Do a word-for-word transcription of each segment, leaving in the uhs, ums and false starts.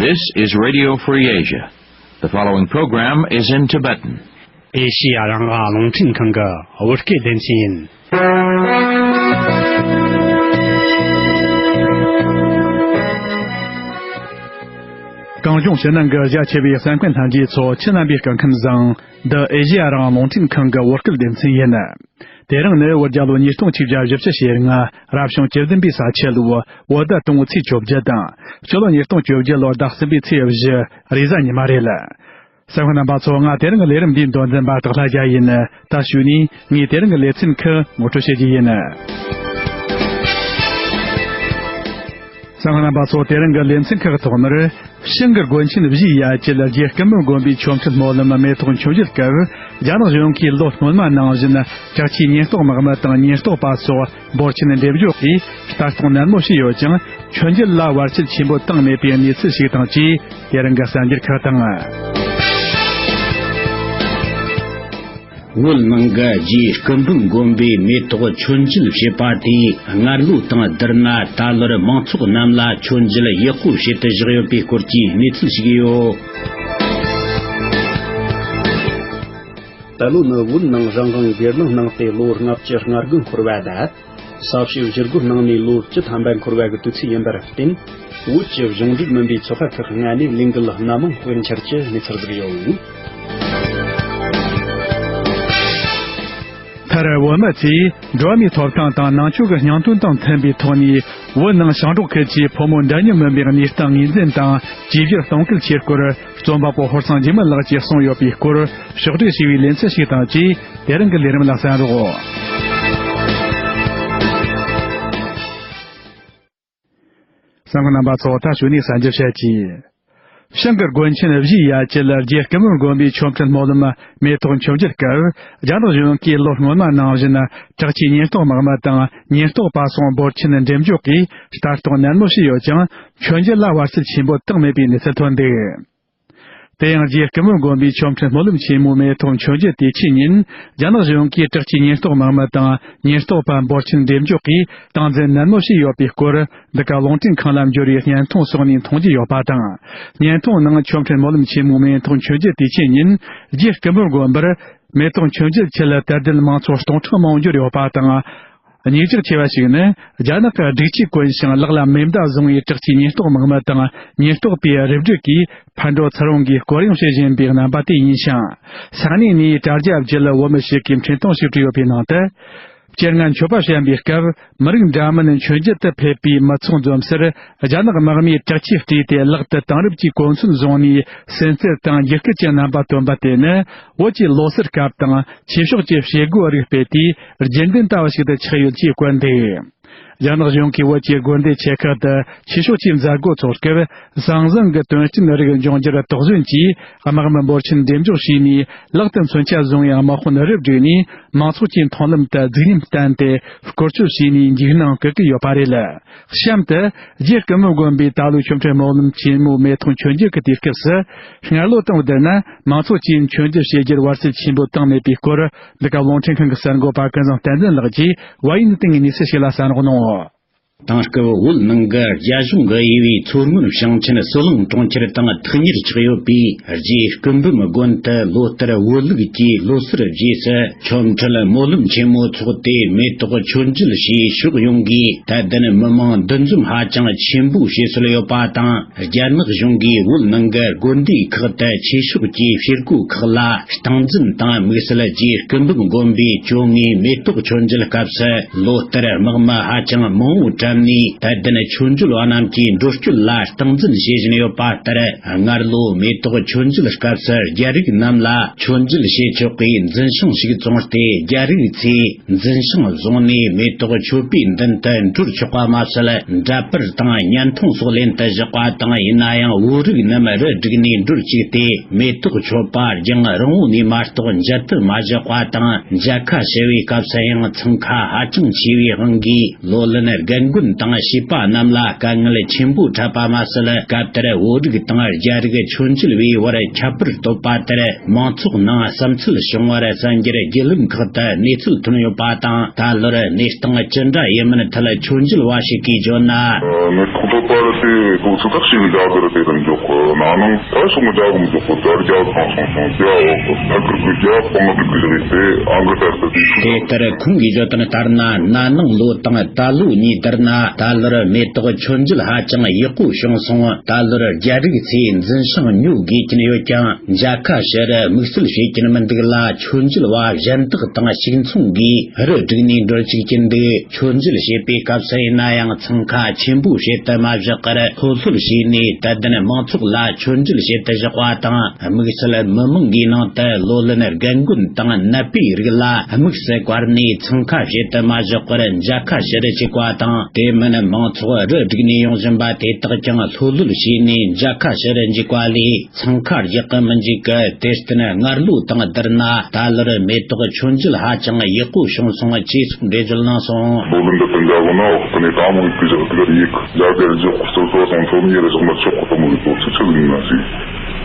This is Radio Free Asia. The following program is in Tibetan. ཨེ་ཤི་ཡ་རང་དབང་རླུང་འཕྲིན་ཁང་གི་བོད་སྐད་སྡེ་ཚན་ཡིན། གངས་ལྗོངས་ཕྱི་ནང་གི་རྒྱ་ཆེ་བའི་གསན་མཁན་ལྷན་རྒྱས་ཚོ་ཁྱེད་རྣམ་པའི་སྐུ་ཁམས་བཟང་། འདི་ཨེ་ཤི་ཡ་རང་དབང་རླུང་འཕྲིན་ཁང་གི་བོད་སྐད་སྡེ་ཚན་ཡིན། དེ་རིང་ནི་བོད་རྒྱལ་ལོ་ཉིས་སྟོང་ཆིག་བརྒྱ་བཞི་བཅུ་ཞེ་ལྔ། རབ་བྱུང་བཅུ་བདུན་པའི་ས་ཁྱི་ལོའི་བོད་ཟླ་དང་པོའི་ཚེས་བཅོ་བརྒྱད་དང་། སྤྱི་ལོ་ཉིས་སྟོང་བཅོ་བརྒྱད་ལོའི་ཟླ་གསུམ་པའི་ཚེས་བཞི། རེས་གཟའ་ཉི་མ་རེད། གསན་མཁན་རྣམ་པ་ཚོ། ང་དེ་རིང་གི་ལས་རིམ་འདིའི་མདོ་འཛིན་པ་སྟག་ལྷ་རྒྱལ་ཡིན། ད་གཞུག་ནས་ངས་དེ་རིང་གི་ལེ་ཚན་ཁག་ངོ་སྤྲོད་བྱེད་རྒྱུ་ཡིན། གསན་མཁན་རྣམ་པ་ཚོ། དེ་རིང་གི་ལེ་ཚན་ཁག་ཐོག་མར། ཤང་གི་དགོན་ཆེན་བཞིའི་ཡ་གྱལ་རྗེ་སྐུ་འབུམ་དགོན་པའི་ཆོ་འཕྲུལ་སྨོན་ལམ་མེ་ཏོག་མཆོད་མཇལ་སྐབས། རྒྱ་ནག་གཞུང་གིས་ལོ་སྔོན་མ་ནང་བཞིན་དྲག་ཆས་ཉེན་རྟོག་དམག་མི་དང་ཉེན་རྟོག་པ་སོགས་འབོར་ཆེན་འགྲེམས་འཇོག་གིས་ལྟ་རྟོག་ནན་མོ་བྱས་ཡོད་ཀྱང་། མཆོད་མཇལ་ལ་བར་ཆད་ཆེན་པོ་བཏང་མེད་པའི་གནས་ཚུལ་ཞིག་དང་བཅས། དེ་རིང་གི་གསར་འགྱུར་ཁག་དང་། བོད་ནང་གི་རྗེ་སྐུ་འབུམ་དགོན་པའི་མེ་ཏོག་མཆོད་མཇལ་བྱས་པ་དེས་སྔར་ལོ་དང་བསྡུར་ན་ད་ལོར་མང་ཚོགས་རྣམས་ལ་མཆོད་མཇལ་ཡག་པོ་བྱེད་དུ་བཞག་ཡོད་པའི་སྐོར་གྱི་གནས་ཚུལ་ཞིག་ཡོད། ད་ལོ་ནི་བོད་ནང་རང་དབང་སྒེར་ལངས་གནང་སྟེ་ལོ་ལྔ་བཅུ་ང་དགུ་འཁོར་བ་དང་། ས་བྱི་ཞི་རྒོལ་གནང་ནས་ལོ་བཅུ་ཐམ་པ་འཁོར་བ་གི་དུས་ཚིགས་ཡིན་པར་བརྟེན། བོད་ཀྱི་གཞུང་འབྲེལ་མིན་པའི་ཚོགས་པ་ཁག་ལྔ་ནས་ལས་འགུལ་སྣ་མང་སྤེལ་འཆར་གྱི་གནས་ཚུལ་ཟིག་ཡོད། མཐར་བོད་མི་ཚོས་འགྲོ་བ་མིའི་ཐོབ་ཐང་དང་ནང་ཆོས་ཀྱི་སྙིང་དོན་དང་མཐུན་པའི་ཐོག་ནས། བོད་ནང་ཞིང་འབྲོག་ཁུལ་གྱི་ཕོ་མོ་འདྲ་མཉམ་མིན་པའི་གནས་སྟངས་ངོས་འཛིན་དང་བཅོས་བསྒྱུར་གཏོང་གལ་ཆེ་སྐོར། རྩོམ་པ་པོ་ཧོར་སང་འཇིགས་མེད་ལགས་ཀྱིས་གསུངས་ཡོད་པའི་སྐོར། ཕྱོགས་བསྒྲིགས་བྱས་པའི་ལེ་ཚན་ཞིག་དང་བཅས། དེ་རིང་གི་ལས་རིམ་ལ་གསན་རོགས། གསན་མཁན་རྣམ་པ་ཚོ། ད་གཞུག་ནས་གསར་འགྱུར་བཤད་ཀྱི། ཤང་གི་དགོན་ཆེན་བཞིའི་ཡ་གྱལ་རྗེ་སྐུ་འབུམ་དགོན་པའི་ཆོ་འཕྲུལ་སྨོན་ལམ་མེ་ཏོག་མཆོད་མཇལ་སྐབས། རྒྱ་ནག་གཞུང་གིས་ལོ་སྔོན་མ་ནང་བཞིན་དྲག་ཆས་ཉེན་རྟོག་དམག་མི་དང་ཉེན་རྟོག་པ་སོགས་འབོར་ཆེན་འགྲེམས་འཇོག་གིས་ལྟ་རྟོག་ནན་མོ་བྱས་ཡོད་ཀྱང་། མཆོད་མཇལ་ལ་བར་ཆད་ཆེན་པོ་བཏང་མེད་པའི་གནས་ཚུལ་ཐོན་འདུག། དེ་ཡང་རྗེ་སྐུ་འབུམ་དགོན་པའི་ཆོ་འཕྲུལ་སྨོན་ལམ་ཆེན་མོའི་མེ་ཏོག་མཆོད་མཇལ་དུས་ཆེན་ཉིན། རྒྱ་ནག་གཞུང་གིས་དྲག་ཆས་ཉེན་རྟོག་དམག་མི་དང་ཉེན་རྟོག་པ་འབོར་ཆེན་འགྲེམས་འཇོག་གིས་སྟངས་འཛིན་ནན་མོ་བྱས་ཡོད་པའི་སྐོར། འདི་ག་རླུང་འཕྲིན་ཁང་ལ་འབྱོར་བའི་བརྙན་ཐུང་སོགས་ནས་མཐོང་རྒྱུ་ཡོད་པ་དང་། བརྙན་ཐུང་ནང་ཆོ་འཕྲུལ་སྨོན་ལམ་ཆེན་མོའི་མེ་ཏོག་མཆོད་མཇལ་དུས་ཆེན་ཉིན། རྗེ་སྐུ་འབུམ་དགོན་པར་མེ་ཏོག་མཆོད་མཇལ་ཆེད་དད་ལྡན་མང་ཚོགས་སྟོང་ཕྲག་མང་འབྱོར་ཡོད་པ་དང་། སྙིང་རྗེ་ཆེ་བ་ཞིག་ནི། རྒྱ་ནག་གི་སྒྲིག་ཆས་གོན་ཞིང་ལག་ལ་མེ་མདའ་བཟུང་བའི་དྲག་ཆས་ཉེན་རྟོག་དམག་མི་དང་ཉེན་རྟོག་པའི་རུ་སྒྲིག་གིས་ཕར་འགྲོ་ཚུར་འོང་གི་སྐོར་གཡེང་བྱེད་བཞིན་པའི་རྣམ་པ་དེ་ཡིན་ཞིང་། ས་གནས་ནས་དྲ་རྒྱ་བརྒྱུད་བོད་མི་ཞིག་གིས་འཕྲིན་ཐུང་ཞིག་བྲིས་ཡོད་པའི་ནང་དུ། སྤྱིར་ང་མཆོད་པ་བཤམས་པའི་སྐབས། མི་རིགས་འདྲ་མིན་མཆོད་མཇལ་དུ་ཕེབས་པའི་མི་ཚོགས་འཛོམས་སར། རྒྱ་ནག་དམག་མིས་དྲག་ཆས་སྤྲས་ཏེ་ལག་ཏུ་དེང་རབས་ཀྱི་གོ་མཚོན་བཟུང་ནས་སེམས་རྩལ་དང་རྒྱུད་སྐུལ་གྱི་རྣམ་པ་སྟོན་པ་དེ་ནི། བོད་ཀྱི་ལོ་སར་སྐབས་དང་ཆོས་ཕྱོགས་ཀྱི་བྱེད་སྒོའི་རིགས་སྤེལ་དུས་རྒྱུན་ལྡན་ལྟ་བུ་ཞིག་ཏུ་ཆགས་ཡོད་ཅེས་བཀོད་འདུག། རྒྱ་ནག་གཞུང་གིས་བོད་ཀྱི་དགོན་སྡེ་ཆེ་ཁག་ཏུ་ཆོས་ཕྱོགས་ཀྱི་མཛད་སྒོ་འཚོགས་སྐབས། ཟང་ཟིང་གི་དོན་རྐྱེན་རིགས་འབྱུང་རྒྱུར་དོགས་ཟོན་གྱིས། དམག་མི་འབོར་ཆེན་འགྲེམས་འཇོག་བྱས་ནས། ལག་ཏུ་མཚོན་ཆ་བཟུང་བའི་དམག་དཔོན་རུ་བསྒྲིགས་ནས། མང་ཚོགས་ཀྱི་མཐོང་ལམ་དུ་རྫིག་ཉམས་བསྟན་ཏེ། སྐོར་སྐྱོད་བྱས་ནས་འཇིགས་སྣང་སྐུལ་གྱི་ཡོད་པ་རེད། གཤམ་དུ། རྗེ་སྐུ་འབུམ་དགོན་པའི་ད་ལོའི་ཆོ་འཕྲུལ་སྨོན་ལམ་ཆེན་མོའི་མེ་ཏོག་མཆོད་མཇལ་གྱི་དུས་སྐབས་སུ། སྔར་ལོ་དང་བསྡུར་ན། མང་ཚོགས་ཀྱིས་མཆོད་མཇལ་བྱེད་རྒྱུར་བར་ཆད་ཆེན་པོ་བཏང་མེད་པའི་སྐོར། འདི་ག་རླུང་འཕྲིན་ཁང་གི་གསར་འགོད་པ་ཀུན་བཟང་བསྟན་འཛིན་ལགས་ཀྱིས། བལ་ཡུལ་ནས་བཏང་བའི་གནས་ཚུལ་ཞིག་ལ་གསན་རོགས་གནང་། དེང་སྐབས་བོད་ནང་གི་རྒྱ་གཞུང་གི་དབྱེ་བའི་མཚོ་སྔོན་ཞིང་ཆེན་སོལ་རླངས་གྲོང་ཁྱེར་དང་ཐག་ཉེར་ཆགས་ཡོད་པའི་རྗེ་སྐུ་འབུམ་དགོན་དུ་ལོ་ལྟར་བོད་ལུགས་ཀྱི་ལོ་གསར་རྗེས་སུ་ཆོ་འཕྲུལ་སྨོན་ལམ་ཆེན་མོ་འཚོགས་ཏེ་མེ་ཏོག་མཆོད་མཇལ་ཞུས། ཕྱོགས་ཡོངས་ཀྱི་དད་ལྡན་མི་མང་འདུ་འཛོམས་ཧ་ཅང་ཆེན་པོ་བྱས་སྲོལ་ཡོད་པ་དང་། རྒྱ་ནག་གཞུང་གིས་བོད་ནང་གི་དགོན་སྡེ་ཁག་ཏུ་ཆོས་ཕྱོགས་ཀྱི་བྱེད་སྒོ་ཁག་ལ། སྟངས་འཛིན་དང་དམིགས་བསལ་རྗེ་སྐུ་འབུམ་དགོན་པའི་བཅོ་ལྔའི་མེ་ཏོག་མཆོད་མཇལ་སྐབས་སུ། ལོ་ལྟར་དམག་མི་ཧ་ཅང་མང་བོ་བཀྲམ་ནས། དད་ལྡན་ཆོས་འབྱོར་བ་རྣམས་ཀྱི་འགྲོ་སྐྱོད་ལ་སྟངས་འཛིན་བྱེད་བཞིན་ཡོད་པ་ལྟར། སྔར་ལོ་མེ་ཏོག་མཆོད་མཇལ་སྐབས་སུ་རྒྱ་རིགས་རྣམས་ལ་མཆོད་མཇལ་བྱེད་ཆོག་པའི་འཛིན་བྱང་ཞིག་བཙོངས་ཏེ། རྒྱ་རིགས་ཚོས་འཛིན་བྱང་བཟུང་ནས་མེ་ཏོག་མཆོད་པའི་མདུན་དུ་འགྲོ་ཆོག་པ་མ་ཟད། འདྲ་པར་དང་བརྙན་ཐུང་སོགས་ལེན་དུ་བཞག་པ་དང་། ཡིན་ན་ཡང་བོད་རིགས་རྣམས་རུ་བསྒྲིགས་ནས་འགྲུལ་བཅུག་སྟེ། མེ་ཏོག་མཆོད་པ་རྒྱང་རིང་བོ་ནས་མ་གཏོགས་མཇལ་དུ་མ་བཞག་པ་དང་། མཇལ་ཁ་ཞུ་བའི་སྐབས་སུ་ཡང་འཚང་ཁ་ཧ་ཅང་ཆེ་བའི་དབང་གིས། ལོ་ལོན་རྒན་རྒོན་ དང་བྱིས་པ་རྣམས་ལ་དཀའ་ངལ་ཆེན་པོ་འཕྲད་པ་མ་ཟད། སྐབས་དེར་བོད་རིགས་དང་རྒྱ་རིགས་མཆོད་མཇལ་བའི་བར་ཁྱད་པར་བཏོད་པ་དེར་མང་ཚོགས་ནང་བསམ་ཚུལ་བྱུང་བར་གསན་རྒྱུར་བརྒྱུད་ལམ་ཁག་ཏུ་གནས་ཚུལ་ཐོན་ཡོད་པ་དང་། ད་ལོར་གནས་སྟངས་ཅི་འདྲ་ཡིན་མིན་ཐད་མཆོད་མཇལ་བ་ཞིག་གིས་བརྗོད་ན། གནས་སྟངས་ཐོག་པ་རེད་དེ། དུས་ཚོད་ཐག་ཞིག་འདྲ་དེར་དེ་རུ་འཇོག་གི། ན་ནིང་ད་སོང་གི་འདྲ་གི་མི་འཇོག་གི། ད་རྒྱ་ཚང་སོང་སོང་རྒྱ་འོག་གི་ཐད་ཀར་གི་རྒྱ་སྤང་གི་འདུག་གི་རེད་དེ། ཨང་གི་ལྟར་དུ་དུས་ཚོད། དེ་ལྟར་ཁོང་གིས་བརྗོད་དོན་ལྟར་ན། ན་ནིང་ལོ་དང་ད་ལོ་གཉིས་བསྡུར་ན། ད་ལོར་མེ་ཏོག་མཆོད་མཇལ་ཧ་ཅང་ཡག་པོ་བྱུང་སོང་། ད་ལོར་རྒྱ་རིགས་ཚོས་འཛིན་བྱང་ཉོ་དགོས་ཀྱིན་ཡོད་ཀྱང་། མཇལ་ཁ་ཞུ་རུ་དམིགས་བསལ་བྱེད་ཀྱིན་མི་འདུག་ལ། མཆོད་མཇལ་བ་གཞན་དག་དང་གཅིག་མཚུངས་སྒོས་རུ་བསྒྲིགས་ནས་འགྲོ་བཅུག་གིན་འདུག། མཆོད་མཇལ་བྱེད་པའི་སྐབས་སུ་ཡིན་ན་ཡང་འཚང་ཁ་ཆེན་པོ་བྱེད་དུ་མ་བཞག་པར། ལྷོད་ལྷོད་བྱས་ནས་དད་ལྡན་མང་ཚོགས་ལ་མཆོད་མཇལ་བྱེད་དུ་བཞག་པ་དང་། དམིགས་བསལ་མི་མང་གི་ནང་དུ་ལོ་ལོན་རྒན་རྒོན་དང་ནད་པའི་རིགས་ལ་དམིགས་སུ་བཀར་ནས་འཚང་ཁ་བྱེད་དུ་མ་བཞག་པར་མཇལ་ཁ་ཞུ་རུ་བཅུག་པ་དང་། དེ་མིན་མང་ཚོགས་རུ་བསྒྲིགས་ནས་ཡོང་བཞིན་པ་དེ་དག་ཀྱང་ལྷོད་ལྷོད་བྱས་ནས་མཇལ་ཁ་ཞུ་རུ་འཇུག་པ་ལས། འཚང་ཁ་རྒྱག་གི་མི་འཇུག་གི། དེར་བརྟེན་སྔར་ལོ་དང་བསྡུར་ན། ད་ལོར་མེ་ཏོག་མཆོད་མཇལ་ཧ་ཅང་ཡག་པོ་བྱུང་སོང་། ཅེས་སོགས་འགྲེལ་བརྗོད་གནང་སོང་། ལོ་ལོན་འདི་དང་འདྲ་བོ་ན་འོག་ཏུ་ནས་ད་མོ་ཡིག་གི་ཞག་དེ་གར་ཡིག་རྒྱ་གར་འཇོག་སོ་སོ་དང་ཚོ་མིའི་རིགས་མི་ཆོག་གི་དང་མོ་ཡིག་ཏོ་ཚིག་ཆག་ཡིན་ན་ཞིག་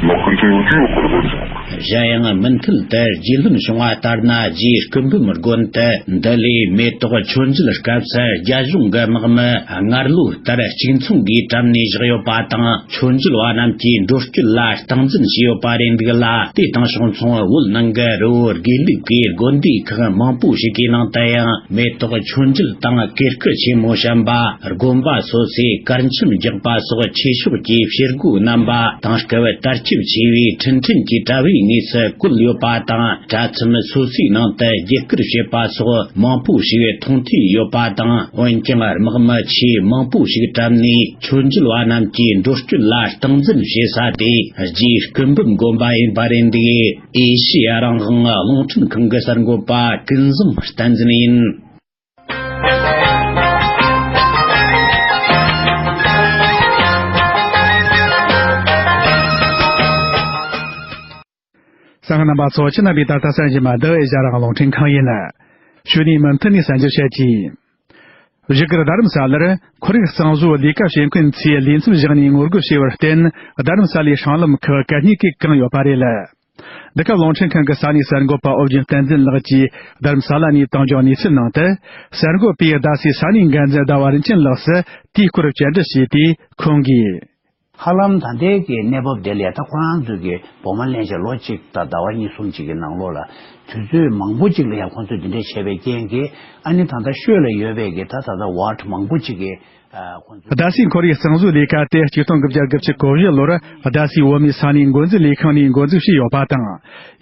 ནོ་ཀུན་ཚོ་ཡོད་ཀྱི་ཡོད་པར་བར་འཇོག། གཞན་ཡང་མུ་མཐུད་དུ་རྒྱུས་ལོན་བྱུང་བ་ལྟར་ན། རྗེ་སྐུ་འབུམ་དགོན་དུ་འདི་ལོའི་མེ་ཏོག་མཆོད་མཇལ་སྐབས་སུ་རྒྱ་གཞུང་གི་དམག་མི་སྔར་ལོ་ལྟར་གཅིག་མཚུངས་སྒོས་བཀྲམ་ནས་བཞག་ཡོད་པ་དང་། མཆོད་མཇལ་བ་རྣམས་ཀྱིས་འགྲོ་སྐྱོད་ལ་སྟངས་འཛིན་བྱས་ཡོད་པ་རེད་འདུག་ལ། དེ་དང་ཕྱོགས་མཚུངས་བོད་ནང་གི་རི་བོ་དགེ་ལུགས་ཀྱི་དགོན་སྡེ་ཁག་མང་པོ་ཞིག་གི་ནང་དུ་ཡང་མེ་ཏོག་མཆོད་མཇལ་དང་། གོས་སྐུ་ཆེན་མོ་བཤམས་པ། དགོན་པ་སོ་སོས་གར་འཆམ་རྒྱག་པ་སོགས་ཆོས་ཕྱོགས་ཀྱི་བྱེད་སྒོ་རྣམ་པ་དེང་སྐབས་དར་ཁྱབ་ཆེ་བའི་འཕྲིན་ཕྲན་གྱི་དྲ་བའི་ངོས་སུ་བཀོད་ཡོད་པ་དང་། དྲ་ཚོམས་སོ་སོའི་ནང་དུ་བརྒྱུད་བསྐུར་བྱེད་པ་སོགས་མང་པོ་ཞིག་མཐོང་ཐོས་ཡོད་པ་དང་། འོན་ཀྱང་དམག་མི་ཆེས་མང་པོ་ཞིག་བཀྲམ་ནས་མཆོད་མཇལ་བ་རྣམས་ཀྱི་འགྲོ་སྐྱོད་ལ་སྟངས་འཛིན་བྱེད་ས་དེ་རྗེ་སྐུ་འབུམ་དགོན་པ་ཡིན་པ་རེད་འདུག། ཨེ་ཤེ་ཡ་རང་དབང་རླུང་འཕྲིན་ཁང་གི་གསར་འགོད་པ་ཀུན་བཟང་བསྟན་འཛིན་ཡིན། གསན་མཁན་རྣམ་པ་ཚོ། ཁྱེད་རྣམ་པས་ད་ལྟ་གསན་བཞིན་པ་འདི་ཨེ་ཤ་ཡ་རང་དབང་རླུང་འཕྲིན་ཁང་ཡིན། གཞུག་ནས་མུ་མཐུད་ནས་གསན་རྒྱུར་བཤད་ཀྱིས། བཞུགས་སྒར་རྡ་རམ་ས་ལར་ཁོར་ཡུག་གཙང་བཟོའི་ལས་ཀ་བྱེད་མཁན་ཚོས་ལས་མཚམས་བཞག་ནས་ངོ་རྒོལ་བྱས་པར་བརྟེན། རྡ་རམ་ས་ལའི་སྲང་ལམ་ཁག་གད་སྙིགས་ཀྱིས་གང་ཡོད་པ་རེད། འདི་ག་རླུང་འཕྲིན་ཁང་གི་ས་གནས་གསར་འགོད་པ་ཨོ་རྒྱན་བསྟན་འཛིན་ལགས་ཀྱིས་རྡ་རམ་ས་ལ་ནས་བཏང་འབྱོར་གནས་ཚུལ་ནང་དུ། གསར་འགོད་པས་རྡ་སའི་ས་གནས་འགན་འཛིན་ཟླ་བ་རིན་ཆེན་ལགས་སུ་དེའི་སྐོར་བཅར་འདྲི་བྱས་ཏེ། ཁོང་གིས། ཧ་ལམ་ད་ལྟའི་གི་གནས་བབ་དེ་ལ་ད་ཁོ་རང་ཚོའི་གི་འབོ་མ་ལེན་བྱས་ལོ་གཅིག་དང་ཟླ་བ་གཉིས་གསུམ་ཅིག་གི་ནང་ལོགས་ལ། དུས་ཚོད་མང་པོ་ཅིག་ལ་ཡང་ཁོང་ཚོས་འདི་འདྲས་བྱས་པའི་རྐྱེན་གྱིས། ཨ་ནི་ད་ལྟ་ཤོད་ལ་ཡོད་པའི་གི་ད་ད་ལྟ་ཝར་མང་པོ་ཅིག་གི་ཨ་ཁོང་ཚོས། རྡ་སའི་ཁོར་ཡུག་གཙང་བཟོའི་ལས་ཀ་དེ་ཆིག་སྟོང་དགུ་བརྒྱ་དགུ་བཅུ་གོ་བཞི་ལོར་རྡ་སའི་བོད་མིའི་ས་གནས་འགོ་འཛིན་ལས་ཁང་ནས་འགོ་འཛུགས་བྱས་ཡོད་པ་དང་།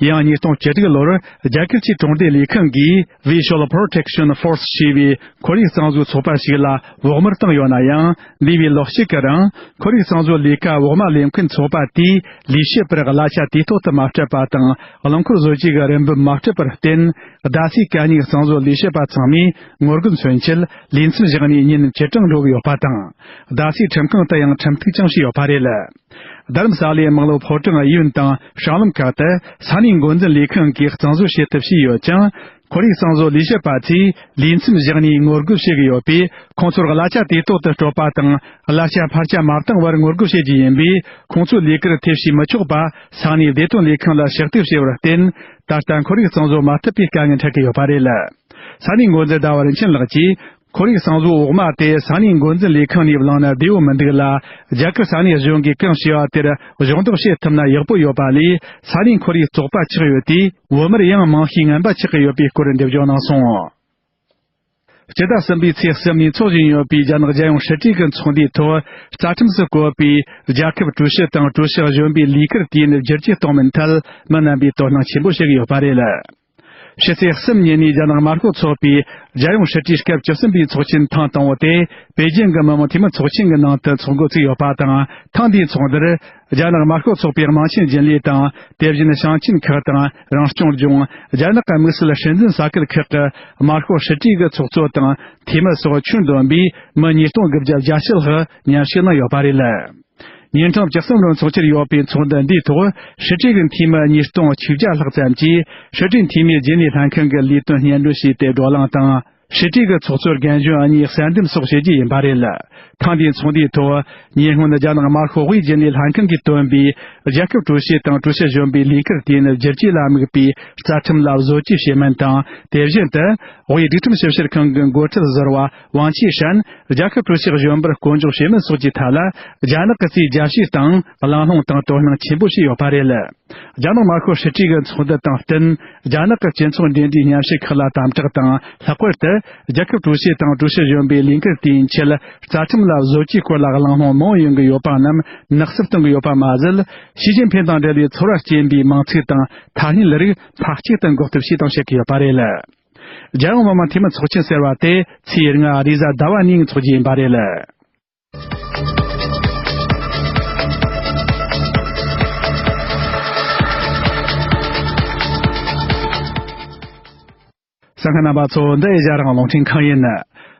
ཡང་ཉིས་སྟོང་བཅུ་དྲུག་ལོར་རྒྱ་གར་གྱི་གྲོང་སྡེ་ལས་ཁང་གིས་Visual Protection Force ཞེས་པའི་ཁོར་ཡུག་གཙང་བཟོའི་ཚོགས་པ་ཞིག་ལ་བོགས་མར་བཏང་ཡོད་ན་ཡང་། འདས་པའི་ལོ་གཅིག་གི་རིང་ཁོར་ཡུག་གཙང་བཟོའི་ལས་ཀ་བོགས་མ་ལེན་མཁན་ཚོགས་པ་དེས་ལས་བྱེད་པར་གླ་ཆ་དུས་ཐོག་ཏུ་མ་སྤྲད་པ་དང་། རླངས་འཁོར་བཟོ་རྒྱུ་གི་རིན་འབབ་མ་སྤྲད་པར་བརྟེན། རྡ་སའི་གད་སྙིགས་གཙང་བཟོའི་ལས་བྱེད་པ་ཚང་མས་ངོ་རྒོལ་མཚོན་ཆེད་ལས་མཚམས་བཞག་ནས་ཉིན་བཅུ་གྲངས་འགྲོ་གི་ཡོད་པ་དང་། རྡ་སའི་ཁྲིམས་ཁང་དུ་ཡང་ཁྲིམས་གཏུག་ཀྱང་བྱས་ཡོད་པ་རེད། རྡ་རམ་ས་ལའི་དམག་ལོག་ཕོ་བྲང་གཡས་གཡོན་དང་སྲང་ལམ་ཁག་ཏུ་ས་གནས་འགོ་འཛིན་ལས་ཁང་གིས་གཙང་བཟོ་བྱེད་ཐབས་བྱས་ཡོད་ཀྱང་། ཁོར་ཡུག་གཙང་བཟོ་ལས་བྱེད་པ་ཚོས་ལས་མཚམས་བཞག་ནས་ངོ་རྒོལ་བྱེད་ཀྱི་ཡོད་པས། ཁོང་ཚོར་གླ་ཆ་དུས་ཐོག་ཏུ་སྤྲོད་པ་དང་། གླ་ཆ་འཕར་ཆ་མ་བཏང་བར་ངོ་རྒོལ་བྱེད་རྒྱུ་ཡིན་པས། ཁོང་ཚོའི་ལས་ཀར་ཐེ་བྱས་མི་ཆོག་པ་ས་གནས་བདེ་དོན་ལས་ཁང་ལ་ཕྱག་བསྟོད་བྱས་པར་བརྟེན། ད་ལྟ་ཁོར་ཡུག་གཙང་བཟོ་མ་ཐུབ་པའི་དཀའ་ངལ་འཕྲད་ཀྱི་ཡོད་པ་རེད། ས་གནས་འགོ་འཛིན་ཟླ་བ་རིན་ཆེན་ལགས་ཀྱིས། ཁོར་ཡུག་གཙང་བཟོའི་འོག་མ་དེ་ས་གནས་འགོ་འཛིན་ལས་ཁང་ནས་བླངས་ན་བདེ་བོ་མི་འདུག་ལ། རྒྱ་གར་ས་གནས་གཞུང་གིས་གང་བྱས་པ་དེར་གཞོགས་འདེགས་བྱེད་ཐུབ་ན་ཡག་པོ་ཡོད་པ་ལས། ས་གནས་ཁོར་ཡུག་བཙོག་པ་ཆགས་ཡོད་དུས། བོད་མིར་ཡང་རྨང་གཞིའི་ངན་པ་ཆགས་ཀྱི་ཡོད་པའི་སྐོར་འགྲེལ་བརྗོད་གནང་སོང་། སྤྱི་ཟླ་གསུམ་པའི་ཚེས་གསུམ་ནས་འཚོགས་བཞིན་ཡོད་པའི་རྒྱ་ནག་རྒྱལ་ཡོངས་སྲིད་གྲོས་ཀྱི་ཚོགས་འདུའི་ཐོག་རྩ་ཁྲིམས་སུ་བཀོད་པའི་རྒྱལ་ཁབ་ཀྲུའུ་ཞི་དང་ཀྲུའུ་ཞི་གཞོན་པའི་ལས་ཀར་དུས་ཡུན་བསྒྱུར་བཅོས་གཏོང་མིན་ཐད་མི་རྣམ་པས་དོ་སྣང་ཆེན་པོ་བྱེད་ཀྱི་ཡོད་པ་རེད། ཕྱི་ཚེས་གསུམ་ཉིན་ནས་རྒྱ་ནག་དམར་ཤོག་ཚོགས་པའི་རྒྱལ་ཡོངས་སྲིད་གྲོས་སྐབས་བཅུ་གསུམ་པའི་ཚོགས་ཆེན་ཐེངས་དང་པོ་དེ་པེ་ཅིང་གི་མི་དམངས་འཐུས་མི་ཚོགས་ཆེན་གྱི་ནང་དུ་འཚོགས་འགོ་བཙུགས་ཡོད་པ་དང་། ཐེངས་འདིའི་ཚོགས་འདུར་རྒྱ་ནག་དམར་ཤོག་ཚོགས་པའི་དམངས་ཆེན་རྒྱུན་ལས་དང་། དེ་བཞིན་ཞིང་ཆེན་ཁག་དང་རང་སྐྱོང་ལྗོངས། རྒྱ་ནག་གི་དམིགས་བསལ་སྲིད་འཛིན་ས་ཁུལ་ཁག་གི་དམར་ཤོག་སྲིད་གྲོས་ཀྱི་ཚོགས་གཙོ་དང་། འཐུས་མི་སོགས་ཁྱོན་བསྡོམས་པའི་མི་ཉིས་སྟོང་དགུ་བརྒྱ་བརྒྱད་ཅུ་ལྷག་མཉམ་ཞུགས་གནང་ཡོད་པ་རེད། ཉིན་གྲངས་བཅུ་གསུམ་རིང་འཚོགས་ཀྱི་ཡོད་པའི་ཚོགས་འདུ་འདིའི་ཐོག་སྲིད་གྲོས་ཀྱི་འཐུས་མི་ཉིས་སྟོང་ཆིག་བརྒྱ་ལྷག་ཙམ་གྱིས་སྲིད་གྲོས་འཐུས་མིའི་རྒྱུན་ལས་ལྷན་ཁང་གི་ལས་དོན་སྙན་སྒྲོན་བྱས་ཏེ་བགྲོ་གླེང་དང་ ཕྱི་དྲིལ་གྱི་ཚོགས་གཙོ་རྒན་གཞོན་གཉིས་གསལ་འདེམས་སོགས་བྱེད་རྒྱུ་ཡིན་པ་རེད། ཐེངས་འདིའི་ཚོགས་འདུའི་ཐོག་ཉེ་སྔོན་རྒྱ་ནག་དམར་ཤོག་དབུས་རྒྱུན་ལས་ལྷན་ཁང་གིས་བཏོན་པའི་རྒྱལ་ཁབ་ཀྲུའུ་ཞི་དང་ཀྲུའུ་ཞི་གཞོན་པའི་ལས་འཁུར་དུས་ཡུན་བསྒྱུར་བཅོས་ལ་དམིགས་པའི་རྩ་ཁྲིམས་ལ་བཟོ་བཅོས་བྱེད་མིན་དང་། དེ་བཞིན་དུ་དབུས་སྒྲིག་ཁྲིམས་ཞིབ་བཤེར་ཁང་གི་འགོ་ཁྲིད་ཟུར་པ་ཝང་ཆི་ཧྲན་རྒྱལ་ཁབ་ཀྲུའུ་ཞི་གཞོན་པར་བསྐོ་འཇོག་བྱེད་མིན་སོགས་ཀྱི་ཐད་ལ། རྒྱ་ནག་གི་རྩིས་རྒྱ་ཞིབ་དང་གླེང་སློང་དང་དོ་སྣང་ཆེན་པོ་བྱས་ཡོད་པ་རེད། རྒྱ་ནག་དམར་ཤོག་ཕྱི་དྲིལ་གྱི་ཚོགས་འདུ་དང་བསྟུན། རྒྱ་ནག་གི་སྤྱི་ཚོགས་འབྲེལ་འདྲིས་སྙན་ཞུ་ཁག་ལ་དམ་དྲག་དང་། ལྷག་པར་དུ་རྒྱལ་ཁབ་ཀྲུའུ་ཞི་དང་ཀྲུའུ་ཞི་གཞོན་པའི་ལས་འཁུར་དེའི་ཆེད་རྩ་ཁྲིམས་ལ་བཟོ་བཅོས་སྐོར་ལ་གླེང་སློང་མང་ཡོང་གི་ཡོད་པ་རྣམས་ནག་སུབ་གཏོང་གི་ཡོད་པ་མ་ཟད། ཞི་ཅིན་ཕིང་དང་འབྲེལ་བའི་ཚོར་བ་སྐྱེན་པའི་མིང་ཚིག་དང་ཐ་སྙད་རིགས་མཐའ་གཅིག་ཏུ་འགོག་ཐབས་བྱས་དང་བྱེད་ཀྱི་ཡོད་པ་རེད། རྒྱལ་ཡོངས་མི་དམངས་འཐུས་མི་ཚོགས་ཆེན་ཟེར་བ་དེ་ཚེས་ལྔ་རེས་གཟའ་ཟླ་བ་ཉིན་འཚོགས་རྒྱུ་ཡིན་པ་རེད། གསན་མཁན་རྣམ་པ་ཚོ། འདི་ཨེ་ཤ་ཡ་རང་དབང་རླུང་འཕྲིན་ཁང་ཡིན།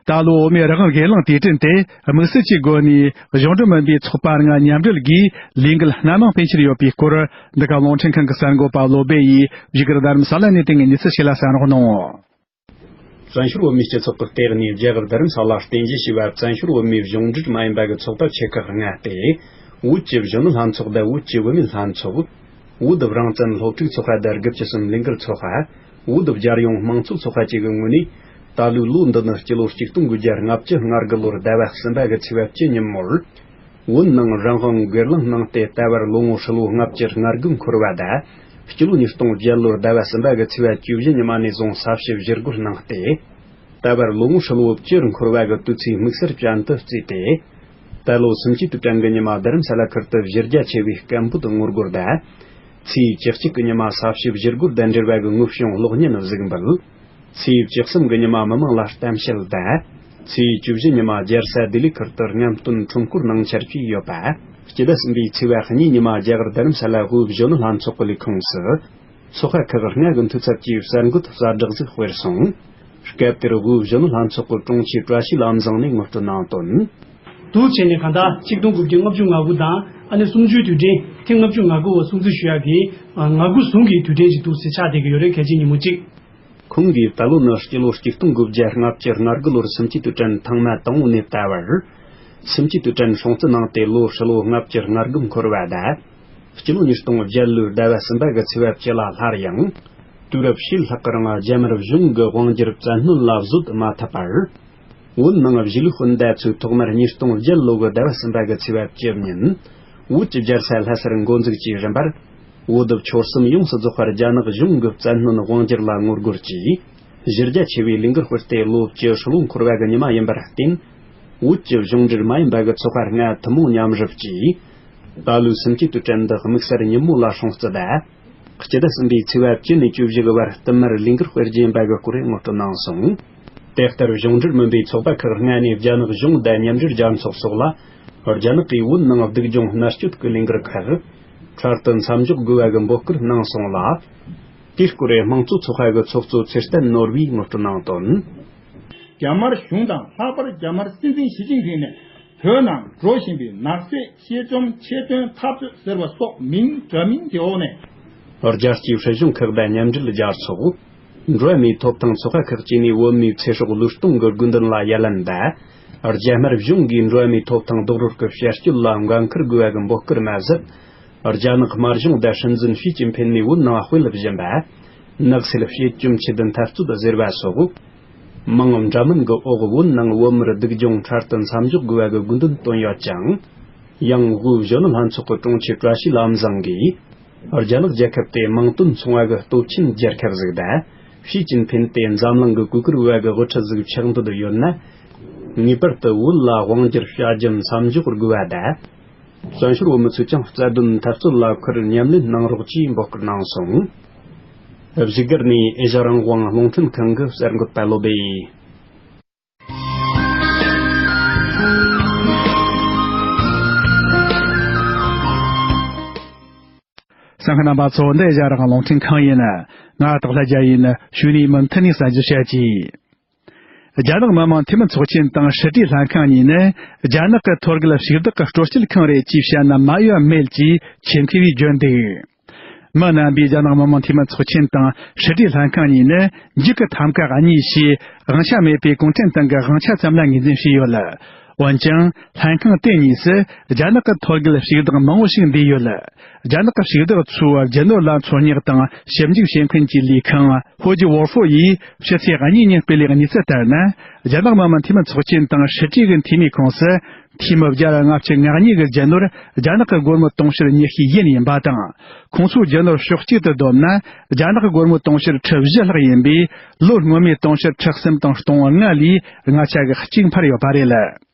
ད་ལོ་བོད་མིའི་རང་དབང་སྒེར་ལངས་དུས་དྲན་དེ་དམིགས་བསལ་གྱི་སྒོ་ནས་གཞུང་འབྲེལ་མིན་པའི་ཚོགས་པ་ལྔ་མཉམ་འབྲེལ་སྒོས་ལས་འགུལ་སྣ་མང་སྤེལ་འཆར་ཡོད་པའི་སྐོར། འདི་ག་རླུང་འཕྲིན་ཁང་གི་གསར་འགོད་པ་བློ་སྦེ་ཡིས་བཞུགས་སྒར་རྡ་རམ་ས་ལ་ནས་དེ་སྔའི་གནས་ཚུལ་ཞིག་ལ་གསན་རོགས་གནང་། བཙན་བྱོལ་བོད་མིའི་སྤྱི་ཚོགས་ཀྱི་སྟེང་ནས་རྒྱ་གར་རྡ་རམ་ས་ལ་རྟེན་གཞི་བྱས་པ་བཙན་བྱོལ་བོད་མིའི་གཞུང་འབྲེལ་མ་ཡིན་པ་གི་ཚོགས་པ་ཆེ་ཁག་ལྔ་སྟེ། བོད་ཀྱི་གཞོན་ནུ་ལྷན་ཚོགས་དང་བོད་ཀྱི་བུད་མེད་ལྷན་ཚོགས། བོད་རང་བཙན་སློབ་ཕྲུག་ཚོགས་པ་དང་དགུ་བཅུ་གསུམ་ལས་འགུལ་ཚོགས་པ། བོད་རྒྱལ་ཡོངས་དམངས་གཙོ་ཚོགས་པ་བཅས་ཀྱི་ངོས་ནས། ད་ལོའི་ལོ་འདི་ནི་སྤྱི་ལོ་ཆིག་སྟོང་དགུ་བརྒྱ་ལྔ་བཅུ་ང་དགུ་ལོར་ཟླ་བ་གསུམ་པ་གི་ཚེས་པ་བཅུ་ཉིན་མོར། བོད་ནང་རང་དབང་སྒེར་ལངས་གནང་སྟེ་ད་བར་ལོ་ངོ་ཧྲིལ་བོ་ལྔ་བཅུ་ང་དགུ་འཁོར་བ་དང་། སྤྱི་ལོ་ཉིས་སྟོང་བརྒྱད་ལོར་ཟླ་བ་གསུམ་པ་གི་ཚེས་པ་བཅུ་བཞི་ཉི་མ་ནས་བཟུང་ས་བྱི་བཞུར་རྒོལ་གནང་སྟེ། ད་བར་ལོ་ངོ་ཧྲིལ་བོ་བཅུར་འཁོར་བ་གི་དུས་ཚོད་དམིགས་བསལ་ཅན་དུ་བརྩིས་ཏེ། ད་ལོ་སུམ་ཅུ་དུས་དྲན་གྱི་ཉི་མ་རྡ་རམ་ས་ལ་ཁུལ་དུ་གཞི་རྒྱ་ཆེ་བའི་སྐད་འབོད་ངོ་རྒོལ་དང་། ཚེས་བཅུ་གཅིག་གི་ཉི་མ་ས་བྱི་བཞུར་རྒོལ་དང་འབྲེལ་བ་གི་ངོ་བྱུང་གློག་བརྙན་གཟིགས་འབུལ། ཚེས་བཅུ་གསུམ་གྱི་ཉི་མ་མི་མང་ལ་གཏམ་བཤད་དང་། ཚེས་བཅུ་བཞི་ཉི་མ་རྒྱལ་ས་ལྡི་ལི་ཁུལ་དུ་རྔམ་སྟོན་ཁྲོམ་སྐོར་གནང་འཆར་བཅས་ཡོད་པ། སྤྱི་ཟླ་གསུམ་པའི་ཚེས་པ་གཉིས་ཉི་མ་རྒྱ་གར་རྡ་རམ་ས་ལ་བོད་གཞོན་ནུ་ལྷན་ཚོགས་ཀྱི་ལས་ཁུངས་སུ། ཚོགས་པ་ཁག་ལྔ་གི་འཐུས་ཚབ་ཀྱིས་གསར་འགོད་གསལ་བསྒྲགས་ཤིག་སྤེལ་སོང་། སྐབས་དེར་བོད་གཞོན་ནུ་ལྷན་ཚོགས་ཀྱི་དྲུང་ཆེ་བཀྲ་ཤིས་ལམ་བཟང་ནས་ངོ་སྤྲོད་གནང་དོན། འདུག་བྱས་ནས་གང་ལྟར་ཆིག་སྟོང་དགུ་བརྒྱ་ལྔ་བཅུ་ང་དགུ་དང་ཨ་ནི་གསུམ་བཅུའི་དུས་དྲན་ཐེངས་ལྔ་བཅུ་ང་དགུ་བ་སྲུང་བརྩི་ཞུ་ཡག་གི་ང་དགུ་ཟུང་གི་དུས་དྲན་ཞིག་འདུག་ཟེར་ཆགས་བསྡད་ཀྱི་ཡོད་རེད། གལ་ཆེ་ཉིན་མོ་གཅིག་ཁོང་གིས་ད་ལོ་ནི་སྤྱི་ལོ་ཆིག་སྟོང་དགུ་བརྒྱ་ལྔ་བཅུ་ང་དགུ་ལོར་སུམ་ཅུ་དུས་དྲན་ཐེངས་མ་དང་པོ་ནས་ད་བར། སུམ་ཅུ་དུས་དྲན་སྲུང་བརྩི་གནང་སྟེ་ལོ་ཧྲིལ་བོ་ལྔ་བཅུ་ང་དགུ་འཁོར་བ་དང་། སྤྱི་ལོ་ཉིས་སྟོང་བརྒྱད་ལོའི་ཟླ་བ་གསུམ་པ་གི་ཚེས་པ་བཅུ་ལ་སླར་ཡང་། དུས་རབས་ཕྱེད་ལྷག་གི་རིང་རྒྱ་དམར་གཞུང་གི་དབང་སྒྱུར་བཙན་གནོན་ལ་བཟོད་མ་ཐུབ་པར། བོད་ནང་གཞིས་ལུས་སྤུན་ཟླ་ཚོས་ཐོག་མར་ཉིས་སྟོང་བརྒྱད་ལོ་གི་ཟླ་བ་གསུམ་པ་གི་ཚེས་པ་བཅུ་ཉིན། བོད་ཀྱི་རྒྱལ་ས་ལྷ་སར་འགོ་འཛུགས་ཀྱིས་རིམ་པར། བོད་ཆོལ་གསུམ་ཡོངས་སུ་རྫོགས་པར་རྒྱ་ནག་གཞུང་གི་བཙན་གནོན་དབང་སྒྱུར་ལ་ངོ་རྒོལ་གྱིས། གཞི་རྒྱ་ཆེ་བའི་ལས་འགུལ་སྤེལ་ཏེ་ལོ་བཅུ་ཧྲིལ་བོ་འཁོར་བ་གི་ཉི་མ་ཡིན་པར་བརྟེན། བོད་ཀྱི་གཞུང་འབྲེལ་མ་ཡིན་པ་གི་ཚོགས་པ་ལྔ་ཐུན་མོང་མཉམ་རུབ་ཀྱིས། ད་ལོའི་སུམ་ཅུ་དུས་དྲན་འདི་དམིགས་བསལ་ཉིན་མོ་ལ་སྲུང་བརྩི་དང་། སྤྱི་ཟླ་གསུམ་པའི་ཚེས་པ་བཅུ་ནས་བཅུ་བཞི་གི་བར་བསྟུད་མར་ལས་འགུལ་སྤེལ་རྒྱུ་ཡིན་པ་གི་སྐོར་ངོ་སྤྲོད་གནང་སོང་། དེ་ལྟར་གཞུང་འབྲེལ་མིན་པའི་ཚོགས་པ་ཁག་ལྔ་ནས་རྒྱ་ནག་གཞུང་དང་མཉམ་འབྲེལ་རྒྱལ་ཚོགས་སོགས་ལ། རྒྱ་ནག་གིས་བོད་ནང་སྡུག་སྦྱོང་མནར་གཅོད་ཀྱི་ལས་འགུལ་ཁག་འཕྲལ་དུ་མཚམས་འཇོག་དགོས་པ་གི་འབོད་སྐུལ་གནང་སོང་ལ། དེའི་སྐོར་དམངས་གཙོ་ཚོགས་པ་གི་ཚོགས་གཙོ་ཚེ་བརྟན་ནོར་བུས་ངོ་སྤྲོད་གནང་དོན། རྒྱ་དམར་གཞུང་དང་ལྷག་པར་རྒྱ་དམར་སྲིད་འཛིན་ཞི་ཅིན་ཕིང་ནས་བོད་ནང་འགྲོ་བཞིན་པའི་ནག་བསད་ཆེད་བཅོམ་ཆེད་དོན་འཐབ་རྩོད་ཟེར་བ་སོགས་མིང་འདྲ་མིན་གྱི་འོག་ནས། རྒྱལ་སྤྱིའི་སྲིད་གཞུང་ཁག་དང་མཉམ་འབྲེལ་རྒྱལ་ཚོགས། འགྲོ་བ་མིའི་ཐོབ་ཐང་ཚོགས་པ་ཁག་བཅས་ནས་བོད་མིའི་ཚེ་སྲོག་བློས་གཏོང་གི་དགོས་འདུན་ལ་ཡ་ལན་དང་། རྒྱ་དམར་གཞུང་གིས་འགྲོ་བ་མིའི་ཐོབ་ཐང་རྡོག་རོལ་གྱི་བྱ་སྤྱོད་ལ་འགན་འཁུར་དགོས་པ་གི་འབོད་སྐུལ་མ་ཟད། རྒྱ་ནག་དམར་གཞུང་དང་སྲིད་འཛིན་ཞི་ཅིན་ཕིན་ནས་བོད་ནང་སྤེལ་བཞིན་པ། ནག་སེལ་དཔྱད་བཅོམ་ཆེད་དུ་འཐབ་རྩོད་ཟེར་བ་སོགས། མིང་འདྲ་མིན་གྱི་འོག་བོད་ནང་བོད་མིར་སྡུག་སྦྱོང་འཕྲལ་དུ་མཚམས་འཇོག་དགོས་པ་གི་དགོས་འདུན་བཏོན་ཡོད་ཅིང་། ཡང་བོད་གཞོན་ནུ་ལྷན་ཚོགས་ཀྱི་དྲུང་ཆེ་བཀྲ་ཤིས་ལམ་བཟང་གིས། རྒྱ་ནག་རྒྱལ་ཁབ་དེ་དམངས་དོན་ཚོང་བ་གི་སྟོབས་ཆེན་རྒྱལ་ཁབ་ཟིག་དང་། ཞི་ཅིན་ཕིན་དེ་འཛམ་གླིང་གི་གོས་དཀར་བོ་གི་དབུ་ཁྲིད་ཟིག་ཆགས་འདོད་ཡོད་ན། ངེས་པར་དུ་བོད་ལ་དབང་སྒྱུར་བྱ་རྒྱུ་མཚམས་འཇོག་དགོས་པ་དང་། བཙན་བྱོལ་བོད་མི་ཚོས་ཀྱང་རྩ་དོན་འཐབ་རྩོད་ལ་ཁུར་མཉམ་ལེན་གནང་རོགས་ཅེས་འབོད་སྐུལ་གནང་སོང་། བཞུགས་སྒར་ནས་ཨེ་ཤ་རང་དབང་རླུང་འཕྲིན་ཁང་གི་གསར་འགོད་པ་བློ་སྦེ་ཡིས། གསན་མཁན་རྣམ་པ་ཚོ། འདི་ཨེ་ཤ་རང་དབང་རླུང་འཕྲིན་ཁང་ཡིན། ང་སྟག་ལྷ་རྒྱལ་ཡིན། གཞུག་ནས་མུ་མཐུད་ནས་གསར་འགྱུར་བཤད་ཀྱིས། རྒྱ་ནག་མི་དམངས་འཐུས་མི་ཚོགས་ཆེན་དང་ཕྱི་དྲིལ་ལྷན་ཁང་གཉིས་ནི་རྒྱ་ནག་གི་ཐོད་བརྒལ་ཕྱུག་བདག་གི་སྤྲོ་སྐྱིད་ཁང་རེད་ཅེས་བཤད་ན་མ་འོས་པ་མེད་ཅེས་ཆེད་མཁས་པས་བརྗོད་འདུག་མི་རྣམ་པས་རྒྱ་ནག་མི་དམངས་འཐུས་མི་ཚོགས་ཆེན་དང་ཕྱི་དྲིལ་ལྷན་ཁང་གཉིས་ནི་འཇིག་གི་ཐམ་ཀ་གཉིས་ཞེས་དབང་ཆ་མེད་པའི་གུང་ཁྲན་ཏང་གི་དབང་ཆ་ཙམ་ལ་ངོས་འཛིན་བྱས་ཡོད། འོན་ཀྱང་ལྷན་ཁང་དེ་གཉིས་སུ་རྒྱ་ནག་གི་ཐོད་བརྒལ་ཕྱུག་བདག་མང་བོ་ཞིག་འདུས་ཡོད། རྒྱ་ནག་གི་ཕྱུག་བདག་ཚོའི་རྒྱུ་ནོར་ལ་འཚོལ་སྙེག་དང་ཞིབ་འཇུག་བྱེད་མཁན་གྱི་ལས་ཁང་ཧོ་ཇི་ཝོར་ཧྥོ་ཡིས་ཕྱི་ཚེས་གཉིས་ཉིན་སྤེལ་བའི་གནས་ཚུལ་ལྟར་ན། རྒྱ་ནག་མི་དམངས་འཐུས་མི་ཚོགས་ཆེན་དང་ཕྱི་དྲིལ་གྱི་འཐུས་མིའི་ཁོངས་སུ། འཐུས་མི་བརྒྱ་དང་ལྔ་བཅུ་ང་གཉིས་ཀྱི་རྒྱུ་ནོར་རྒྱ་ནག་གི་སྒོར་མོ་དུང་ཕྱུར་ཉི་ཤུ་ཡན་ཡིན་པ་དང་། ཁོང་ཚོའི་རྒྱུ་ནོར་ཕྱོགས་གཅིག་ཏུ་བསྡོམས་ན། རྒྱ་ནག་གི་སྒོར་མོ་དུང་ཕྱུར་ཁྲི་བཞི་ལྷག་ཡིན་པས། ལོ་སྔོན་མའི་དུང་ཕྱུར་ཁྲི་གསུམ་དང་སྟོང་ལྔ་ལས་ལྔ་ཆ་གི་གཅིག་འཕར་ཡོད་པ་རེད།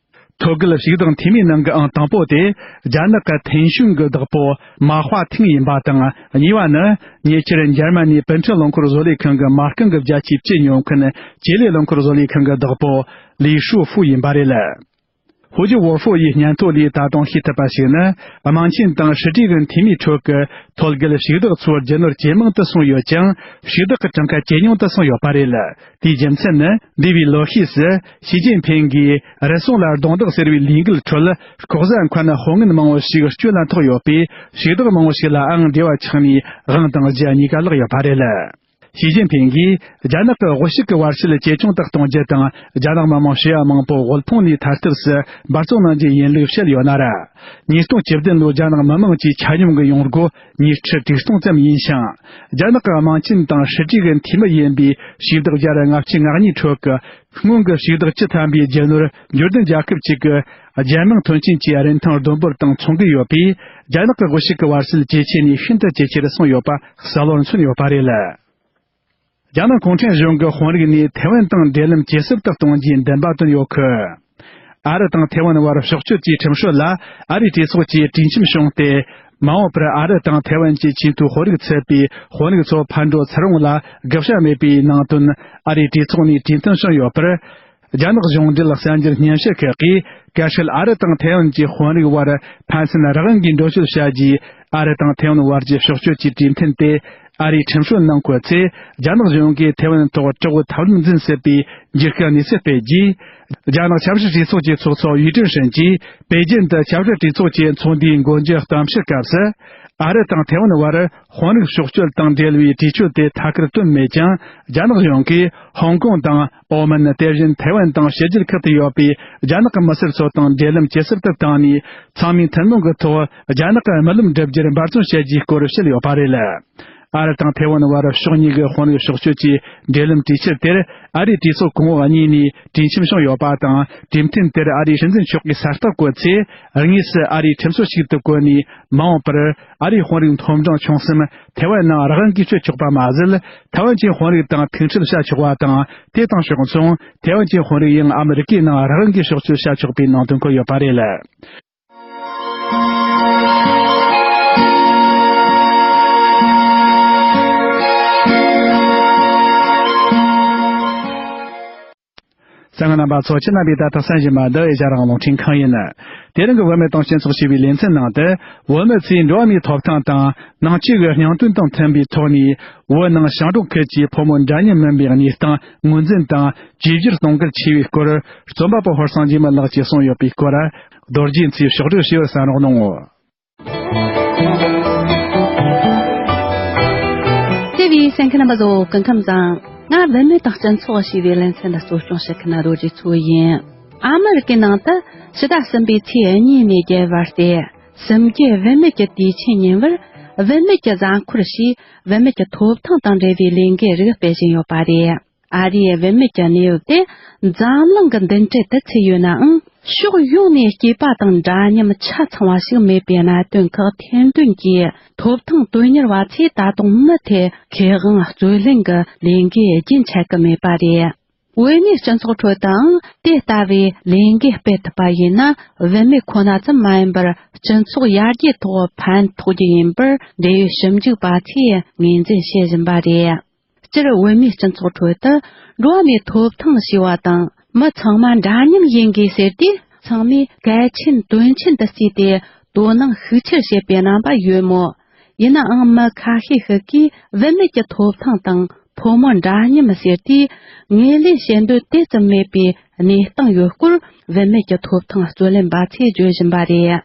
ཐོད་བརྒལ་ཕྱུག་བདག་འཐུས་མིའི་ནང་གི་ཨང་དང་པོ་དེ། རྒྱ་ནག་གི་ཐེན་ཤུན་གྱི་བདག་པོ་མ་ཧྭ་ཐིང་ཡིན་པ་དང་། གཉིས་པ་ནི། ཉེ་ཆར་འཇར་མ་ནིའི་པིན་ཁྲི་རླངས་འཁོར་བཟོ་ལས་ཁང་གི་མ་རྐང་གི་བརྒྱ་ཆའི་བཅུ་ཉོ་མཁན་ཇེ་ལེ་རླངས་འཁོར་བཟོ་ལས་ཁང་གི་བདག་པོ། ལི་ཧྲུའུ་ཧྥུ་ཡིན་པ་རེད། ཧོ་ཇི་ཝོར་ཧྥོ་ཡི་སྙན་ཐོ་ལས་ད་དུང་ཤེས་ཐུབ་པ་ཞིག་ནི། དམངས་ཆེན་དང་ཕྱི་དྲིལ་གྱི་འཐུས་མིའི་ཁྲོད་ཀྱི་ཐོད་བརྒལ་ཕྱུག་བདག་ཚོའི་རྒྱུ་ནོར་ཇེ་མང་དུ་སོང་ཡོད་ཅིང་། ཕྱུག་བདག་གི་གྲངས་ཀ་ཇེ་ཉུང་དུ་སོང་ཡོད་པ་རེད། དེའི་རྒྱུ་མཚན་ནི། འདས་པའི་ལོ་ཤས་སུ། ཞི་ཅིན་ཕིང་གིས་རུལ་སུངས་ལ་རྡུང་རྡེག་ཟེར་བའི་ལས་འགུལ་ཁྲོད། ལྐོག་ཟ་མཁན་དཔུང་ངན་མང་བོ་ཞིག་སྐྱོན་ལ་ཐུག་ཡོད་པས། ཕྱུག་བདག་མང་བོ་ཞིག་ལའང་འབྲེལ་བ་ཆགས་ནས་དབང་དང་རྒྱུ་གཉིས་ཀ་བརླག་ཡོད་པ་རེད། ཞི་ཅིན་ཕིང་གིས་རྒྱ་ནག་གི་དབུལ་ཕྱུག་གི་བར་ཁྱད་ཇེ་ཆུང་དུ་གཏོང་རྒྱུ་དང་། རྒྱ་ནག་མི་དམངས་ཞི་ཡ་མང་པོ་དབུལ་ཕོངས་ནས་ཐར་ཐབས་སུ་འབད་བརྩོན་གནང་རྒྱུ་ཡིན་ལུགས་བཤད་ཡོད་ན་ར། ཉིས་སྟོང་བཅུ་བདུན་ལོའི་རྒྱ་ནག་མི་དམངས་ཀྱི་ཆ་སྙོམས་ཀྱི་ཡོང་སྒོ་ཉིས་ཁྲི་དྲུག་སྟོང་ཙམ་ཡིན་ཞིང་། རྒྱ་ནག་གི་དམངས་ཆེན་དང་ཕྱི་དྲིལ་གྱི་འཐུས་མི་ཡིན་པའི་ཕྱུག་བདག་བརྒྱ་དང་ལྔ་བཅུ་ང་གཉིས་ཁྲོད་ཀྱི་སྔོན་གྱི་ཕྱུག་བདག་བཅུ་ཐམ་པའི་རྒྱུ་ནོར་འབྱོར་ལྡན་རྒྱལ་ཁབ་ཅིག་གི་རྒྱལ་དམངས་དོན་ཆེན་གྱི་རིན་ཐང་བསྡོམས་འབོར་དང་མཚུངས་ཀྱི་ཡོད་པས། རྒྱ་ནག་གི་དབུལ་ཕྱུག་གི་བར་སྲིད་ཇེ་ཆེ་ནས་ཤིན་ཏུ་ཇེ་ཆེར་སོང་ཡོད་པ་གསལ་བོར་མཚོན་ཡོད་པ་རེད། རྒྱ་ནག་གུང་ཁྲན་གཞུང་གི་དཔོན་རིགས་ནས་ཐེ་ཝན་དང་འབྲེལ་ལམ་ཇེ་ཟབ་ཏུ་གཏོང་རྒྱུའི་འདུན་པ་བཏོན་ཡོད་ཁུལ། ཨ་རི་དང་ཐེ་ཝན་བར་ཕྱོགས་བསྐྱོད་ཀྱི་ཁྲིམས་སྲོལ་ལ་ཨ་རིའི་གྲོས་ཚོགས་ཀྱིས་གྲོས་འཆམ་བྱུང་སྟེ། མ་འོངས་པར་ཨ་རི་དང་ཐེ་ཝན་གྱི་ཆེས་མཐོའི་དཔོན་རིགས་ཚུད་པའི་དཔོན་རིགས་ཚོ་ཕར་འགྲོ་ཚུར་འོང་ལ་དགག་བྱ་མེད་པའི་ནང་དོན་ཨ་རིའི་གྲོས་ཚོགས་ནས་གྲོས་མཐུན་བྱུང་ཡོད་པར། རྒྱ་ནག་གཞུང་འབྲེལ་གསར་འགྱུར་སྙན་ཞུ་ཁག་གིས། གལ་སྲིད་ཨ་རི་དང་ཐེ་ཝན་གྱི་དཔོན་རིགས་བར་ཕན་ཚུན་རང་དབང་གིས་འགྲན་བྱོལ་བྱ་རྒྱུའི་ཨ་རི་དང་ཐེ་ཝན་བར་གྱི་ཕྱོགས་བསྐྱོད་ཀྱི་གྲོས་མཐུན་དེ། ཨ་རིའི་ཁྲིམས་སྲོལ་ནང་བཀོད་ཚེ། རྒྱ་ནག་གཞུང་གིས་ཐེ་ཝན་ཐོག་དྲག་པོའི་ཐབས་ལམ་འཛིན་སྲིད་པའི་འགྱུར་ཁུག་གནས་ཚུལ་སྤེལ་རྗེས། རྒྱ་ནག་ཆབ་སྲིད་གྲོས་ཚོགས་ཀྱི་ཚོགས་གཙོ་ཡུས་ཀྲིན་ཧྲན་གྱིས་པེ་ཅིན་དུ་ཆབ་སྲིད་གྲོས་ཚོགས་ཀྱི་ཚོགས་འདུའི་མགོ་མཇུག་གཏམ་བཤད་སྐབས་སུ། ཨ་རི་དང་ཐེ་ཝན་བར་དཔོན་རིགས་ཕྱོགས་བསྐྱོད་དང་འབྲེལ་བའི་གྲོས་ཆོད་དེ་ཐད་ཀར་བཏོན་མེད་ཀྱང་། རྒྱ་ནག་གཞུང་གིས་ཧོང་ཀོང་དང་། ཨོ་མན། དེ་བཞིན་ཐེ་ཝན་དང་ཕྱི་རྒྱལ་ཁག་ཏུ་ཡོད་པའི་རྒྱ་ནག་གི་མི་སེར་ཚོ་དང་འབྲེལ་ལམ་ཇེ་ཟབ་ཏུ་བཏང་ནས། ཚང་མས་ཐུན་མོང་གི་ཐོག་རྒྱ་ནག་གི་རྨི་ལམ་འགྲུབ་རྒྱུར་འབད་བརྩོན་བྱེད་རྒྱུའི་སྐོར་བཤད་ཡོད་པ་རེད། ཨ་རི་དང་ཐེ་ཝན་བར་ཕྱོགས་གཉིས་ཀྱི་དཔོན་རིགས་ཕྱོགས་བསྐྱོད་ཀྱི་འབྲེལ་ལམ་གྲོས་ཆོད་དེར། ཨ་རིའི་གྲོས་ཚོགས་གོང་འོག་གཉིས་ནས་གྲོས་འཆམ་བྱུང་ཡོད་པ་དང་། གྲོས་མཐུན་དེར་ཨ་རིའི་སྲིད་འཛིན་མཆོག་གིས་གསལ་བསྒྲགས་བཀོད་ཚེ། དངོས་སུ་ཨ་རིའི་ཁྲིམས་སྲོལ་ཞིག་ཏུ་བཀོད་ནས། མ་འོངས་པར་ཨ་རིའི་དཔོན་རིགས་མཐོ་འབྲིང་ཆུང་གསུམ་ཐེ་ཝན་ནང་རང་དབང་གིས་སྤྱོད་ཆོག་པ་མ་ཟད། ཐེ་ཝན་གྱི་དཔོན་རིགས་དང་ཐུག་འཕྲད་བྱ་ཆོག་པ་དང་། དེ་དང་ཕྱོགས་མཚུངས་ཐེ་ཝན་གྱི་དཔོན་རིགས་ཡང་ཨ་མི་རི་ཀའི་ནང་རང་དབང་གིས་ཕྱོགས་བསྐྱོད་བྱ་ཆོག་པའི་ནང་དོན་འཁོད་ཡོད་པ་རེད། གསན་མཁན་རྣམ་པ་ཚོ། ཁྱེད་རྣམ་པས་ད་ལྟ་གསན་བཞིན་པ་འདི་ཨེ་ཤ་ཡ་རང་དབང་རླུང་འཕྲིན་ཁང་ཡིན། དེ་རིང་གི་བུད་མེད་དང་སྤྱི་ཚོགས་ཞེས་པའི་ལེ་ཚན་ནང་དུ། བུད་མེད་ཚོས་འགྲོ་བ་མིའི་ཐོབ་ཐང་དང་ནང་ཆོས་ཀྱི་སྙིང་དོན་དང་མཐུན་པའི་ཐོག་ནས། བོད་ནང་ཞིང་འབྲོག་ཁུལ་གྱི་ཕོ་མོ་འདྲ་མཉམ་མིན་པའི་གནས་སྟངས་ངོས་འཛིན་དང་བཅོས་བསྒྱུར་གཏོང་གལ་ཆེ་བའི་སྐོར། རྩོམ་པ་པོ་ཧོར་སང་འཇིགས་མེད་ལགས་ཀྱིས་གསུངས་ཡོད་པའི་སྐོར། རྡོ་རྗེ་མཚོས་ཕྱོགས་བསྒྲིགས་བྱས་པར་གསན་རོགས་གནང་ངོ་། དེ་བས་གསན་མཁན་རྣམ་པ་ཚོ་སྐུ་ཁམས་བཟང་། ང་བུད་མེད་དང་སྤྱི་ཚོགས་ཞེས་པའི་ལེ་ཚན་འདི་གཙོ་སྐྱོང་བྱེད་མཁན་རྡོ་རྗེ་མཚོ་ཡིན། ཨ་མི་རི་ཀའི་ནང་དུ་ཕྱི་ཟླ་གསུམ་པའི་ཚེས་གཉིས་ནས་བརྒྱད་བར་ཏེ། གསུམ་བརྒྱད་བུད་མེད་ཀྱི་དུས་ཆེན་ཉིན་པར། བུད་མེད་ཀྱི་གཟའ་འཁོར་ཞེས་བུད་མེད་ཀྱི་ཐོབ་ཐང་དང་འབྲེལ་བའི་ལས་འགུལ་རིགས་སྤེལ་བཞིན་ཡོད་པ་རེད། ཨ་རིའི་བུད་མེད་ཀྱི་གནས་བབ་དེ་འཛམ་གླིང་གི་མདུན་གྲལ་དུ་ཚུད་ཡོད་ནའང་། ཕྱོགས་ཡོངས་ནས་སྐྱེས་པ་དང་འདྲ་མཉམ་ཆ་ཚང་བ་ཞིག་མེད་པའི་གནད་དོན་ཁག་ཐེར་འདོན་གྱིས། ཐོབ་ཐང་དོན་གཉེར་བ་ཚོས་ད་དུང་མུ་མཐུད་ཁེ་དབང་རྩོད་ལེན་གྱི་ལས་འགུལ་རྒྱུན་ཆད་ཀྱི་མེད་པ་རེད། བོད་མིའི་སྤྱི་ཚོགས་ཁྲོད་དུའང་དེ་ལྟ་བུའི་ལས་འགུལ་སྤེལ་ཐུབ་པ་ཡིན་ན། བུད་མེད་ཁོ་ན་ཙམ་མ་ཡིན་པར། སྤྱི་ཚོགས་ཡར་རྒྱས་ཐོག་ཕན་ཐོགས་རྒྱུ་ཡིན་པར། འབྲེལ་ཡོད་ཞིབ་འཇུག་པ་ཚོས་ངོས་འཛིན་བྱེད་བཞིན་པ་རེད། སྤྱིར་བོད་མིའི་སྤྱི་ཚོགས་ཁྲོད་དུ་འགྲོ་བ་མིའི་ཐོབ་ཐང་ཞེས་པ་དང་། མི་ཚང་མ་འདྲ་མཉམ་ཡིན་དགོས་ཟེར་དུས། ཚང་མས་གལ་ཆེན་དོན་ཆེན་དུ་བརྩིས་ཏེ་དོ་སྣང་ཤུགས་ཆེར་བྱེད་པའི་རྣམ་པ་ཡོད་མོད། ཡིན་ནའང་མི་ཁ་ཤས་ཤིག་གིས་བུད་མེད་ཀྱི་ཐོབ་ཐང་དང་ཕོ་མོ་འདྲ་མཉམ་ཟེར་དུས། ངོས་ལེན་བྱེད་འདོད་དེ་ཙམ་མེད་པའི་གནས་སྟངས་ཡོད་སྐོར། བུད་མེད་ཀྱི་ཐོབ་ཐང་རྩོད་ལེན་པ་ཚོས་བརྗོད་བཞིན་པ་རེད།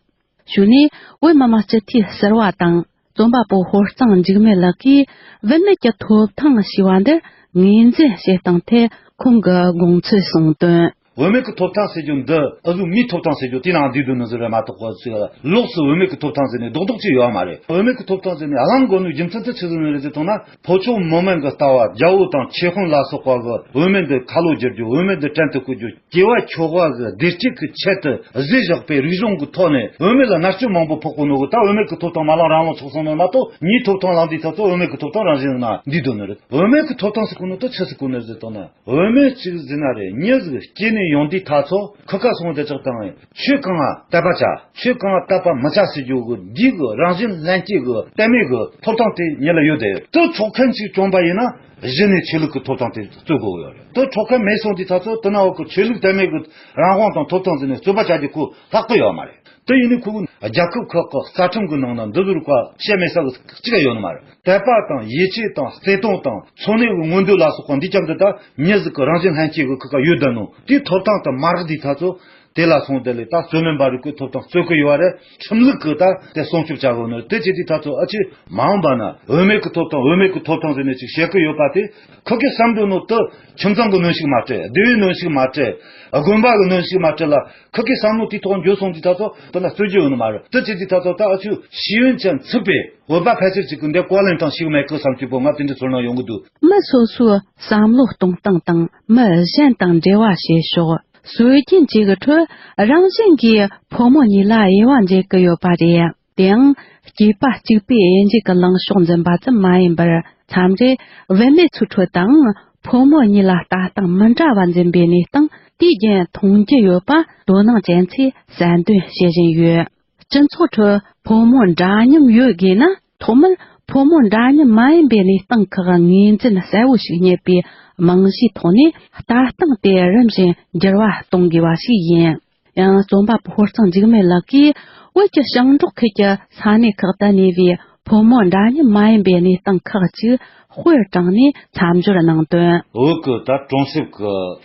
གཞུག་ནས་བོད་མི་མང་སྤྱི་འཐུས་ཟུར་པ་དང་ རྩོམ་པ་པོ་ཧོར་གཙང་འཇིགས་མེད་ལགས་ཀྱིས་བུད་མེད་ཀྱི་ཐོབ་ཐང་ཞེས་པ་འདིར་ངོས་འཛིན་བྱེད་སྟངས་ཐད་ཁོང་གི་དགོངས་ཚུལ་གསུངས་དོན། བུད་མེད་ཀྱི་ཐོབ་ཐང་ཟེར་རྒྱུ་འདི་ཨ་ཟུག་མིའི་ཐོབ་ཐང་ཟེར་རྒྱུ་དེའི་ནང་འདུས་འདུག་ནི་ཟིག་རེད་མ་གཏོགས་གོ་ཟིག་ལོགས་སུ་བུད་མེད་ཀྱི་ཐོབ་ཐང་ཟེར་ནས་རྡོག་རྡོག་ཅིག་ཡོད་མ་རེད། བུད་མེད་ཀྱི་ཐོབ་ཐང་ཟེར་ནས་གླེང་དགོས་ནོའི་རྒྱུ་མཚན་དེ་ཆི་ཟིག་ནས་རེད་ཟེར་དང་ན། ཕོ་མཆོག་མི་དམན་གྱི་ལྟ་བ། རྒྱལ་པོ་དང་ཆོས་དཔོན་ལ་སོགས་པ་གིས་བུད་མེད་འདི་ཁ་ལོ་བསྒྱུར་རྒྱུ། བུད་མེད་འདི་བྲན་དུ་བཀོལ་རྒྱུ། སྐྱེ་བ་མཆོག་པ་གི་བདེ་སྐྱིད་ཀྱི་ཆེད་དུ་བཟོས་བཞག་པའི་རིག་གཞུང་གི་ཐོག་ནས་བུད་མེད་ལ་མནར་གཅོད་མང་པོ་ཕོག་གོ་ནོ་གི། ད་བུད་མེད་ཀྱི་ཐོབ་ཐང་མ་ལངས་རང་ལངས་ཆོག་སོང་ནི་མ་གཏོགས། མིའི་ཐོབ་ཐང་ལངས་དུས་ད་ཚོ་བུད་མེད་ཀྱི་ཐོབ་ཐང་རང་བཞིན་ན་འདུས་འདུག་ནི་རེད། བུད་མེད་ཀྱི་ཐོབ་ཐང་ཟེར་གོ་ནོ་ད་ཆི་ཟེར་གོ་ནི་རེད་ཟེར་དང་ན། བུད་མེད་ཅིག་ཟེར་ན་རེད། མྱི་ཟིག་སྐྱེས་ནས་ཡོང་དུས་ད་ཚོ་ཁུ་ཁ་སོང་དེ་ཅག་དང་། ཆོས་གང་ང་དད་པ་བྱ། ཆོས་གང་ང་དད་པ་མི་བྱ་ཟེར་རྒྱུ་གི་འདི་གི་རང་བཞིན་ལྷན་སྐྱེས་གི་དད་མོས་གི་ཐོབ་ཐང་དེ་མྱི་ལ་ཡོད་དེ། དེ་འཕྲོག་མཁན་ཅིག་བྱུང་པ་ཡིན་ན་གཞི་ནས་ཆོས་ལུགས་ཀྱི་ཐོབ་ཐང་དེ་རྩོད་དགོས་ཡོད་རེད། དེ་འཕྲོག་མཁན་མེད་སོང་དུས་ད་ཚོ་དེ་ན་འོག་གི་ཆོས་ལུགས་དད་མོས་གི་རང་དབང་དང་ཐོབ་ཐང་ཟེར་ནས་རྩོད་པ་བྱ་རྒྱུ་ཁོ་ལྷག་པ་ཡོད་མ་རེད། དེ་ཡིན་ནི་ཁོ་གི་རྒྱལ་ཁབ་ཁག་གི་རྩ་ཁྲིམས་གི་ནང་ན་འདི་ཟུར་བཀའ་བཤད་མེད་ས་གི་གཅིག་ཡོད་ནི་མ་རེད། དད་པ་དང་ཡིད་ཆེས་དང་བརྩེ་དུང་དང་འཚོ་གནས་ཀྱི་མངོན་འདོད་ལ་སོགས་པ་འདི་ཅག་འདི་ད་མྱི་ཟིག་གི་རང་བཞིན་ལྷན་སྐྱེས་ཀྱི་ཁུ་ཁ་ཡོད་ད་ནོ། དེའི་ཐོབ་ཐང་དུ་མ་རག་དུས་ད་ཚོ་དེ་ལ་སོང་དེ་ལས་ད་རྩོད་མེད་པ་རིགས་ཀྱི་ཐོབ་ཐང་རྩོད་གི་ཡོད་རེད། ཁྲིམས་ལུགས་ཀྱི་ད་དེ་སྲུང་སྐྱོབ་བྱ་དགོས་ནི་དེ་བྱེད་དུས་ད་ཚོ་ཨ་ཆེ་མ་འོངས་པ་ན་བུད་མེད་ཀྱི་ཐོབ་ཐང་བུད་མེད་ཀྱི་ཐོབ་ཐང་ཟེར་ནས་ཅིག་བཤད་གི་ཡོད་པ་དེ་ཁུ་ཁའི་བསམ་འདོད་ནོ་དེ་ཁྱིམ་ཚང་གི་གནོན་ཤུགས་མ་སྤྲད། སྡེ་བའི་གནོན་ཤུགས་མ་སྤྲད། དགོན་པ་གི་གནོན་ཤུགས་མ་སྤྲད་ལ་ཁུ་ཁའི་བསམ་བློ་དེའི་ཐོག་འགྱོ་སོང་དུས་ད་ཚོ་དེ་ལ་རྩོད་རྒྱུ་ཡོད་ནི་མ་རེད། དེ་བྱེད་དུས་ད་ཚོ་ད་ཨ་ཆུ་ཤེས་ཡོན་ཅན་ཚུགས་པའི་བོད་པ་ཕལ་ཆེར་ཅིག་གི་འདི་བཀའ་ལན་དང་ཞིག་མེད་གི་བསམ་གྱི་པོ་ང་དེ་འདྲ་ཚོར་སྣང་ཡོང་གི་འདུག་མི་སོ་སོའི་བསམ་བློ་གཏོང་སྟངས་དང་མི་གཞན་དང་འབྲེལ་བ་བྱེད་ཕྱོགས། སྲོལ་རྒྱུན་བཅས་ཀྱི་ཁྲོད་རང་བཞིན་གྱིས་ཕོ་མོ་གཉིས་ལ་དབྱེ་བ་འབྱེད་ཀྱི་ཡོད་པ་རེད། དེའང་སྐྱེས་པ་གཅིག་པའི་དབྱེ་འབྱེད་ཀྱི་ལངས་ཕྱོགས་འཛིན་པ་ཙམ་མ་ཡིན་པར། མཚམས་རེ་བུད་མེད་ཚོའི་ཁྲོད་དུའང་ཕོ་མོ་གཉིས་ལ་ལྟ་སྟངས་མི་འདྲ་བ་འཛིན་པའི་གནས་སྟངས་དུས་རྒྱུན་མཐོང་རྒྱུ་ཡོད་པ་དོ་སྣང་ཅན་ཚོས་གསལ་འདོན་བྱེད་བཞིན་ཡོད། སྤྱི་ཚོགས་ཁྲོད་ཕོ་མོ་འདྲ་མཉམ་ཡོད་དགོས་ན། ཐོག་མར་ཕོ་མོ་འདྲ་མཉམ་མ་ཡིན་པའི་གནས་སྟངས་ཁག་ངོས་འཛིན་གསལ་བོ་ཞིག་རྙེད་པའི་རྨང་གཞིའི་ཐོག་ནས་ལྟ་སྟངས་དེ་རིམ་བཞིན་འགྱུར་བ་གཏོང་དགོས་པ་ཞིག་ཡིན། ཡང་རྩོམ་པ་པོ་ཧོར་གཙང་འཇིགས་མེད་ལགས་ཀྱིས་བོད་ཀྱི་ཞིང་འབྲོག་ཁུལ་གྱི་ས་གནས་ཁག་ཏུ་གནས་པའི་ཕོ་མོ་འདྲ་མཉམ་མ་ཡིན་པའི་གནས་སྟངས་ཁག་ཅིག་དཔེར་དྲངས་ནས་མཚམས་སྦྱོར་གནང་དོན། བོད་ཀྱི་ད་གྲོང་གསེབ་ཀྱི་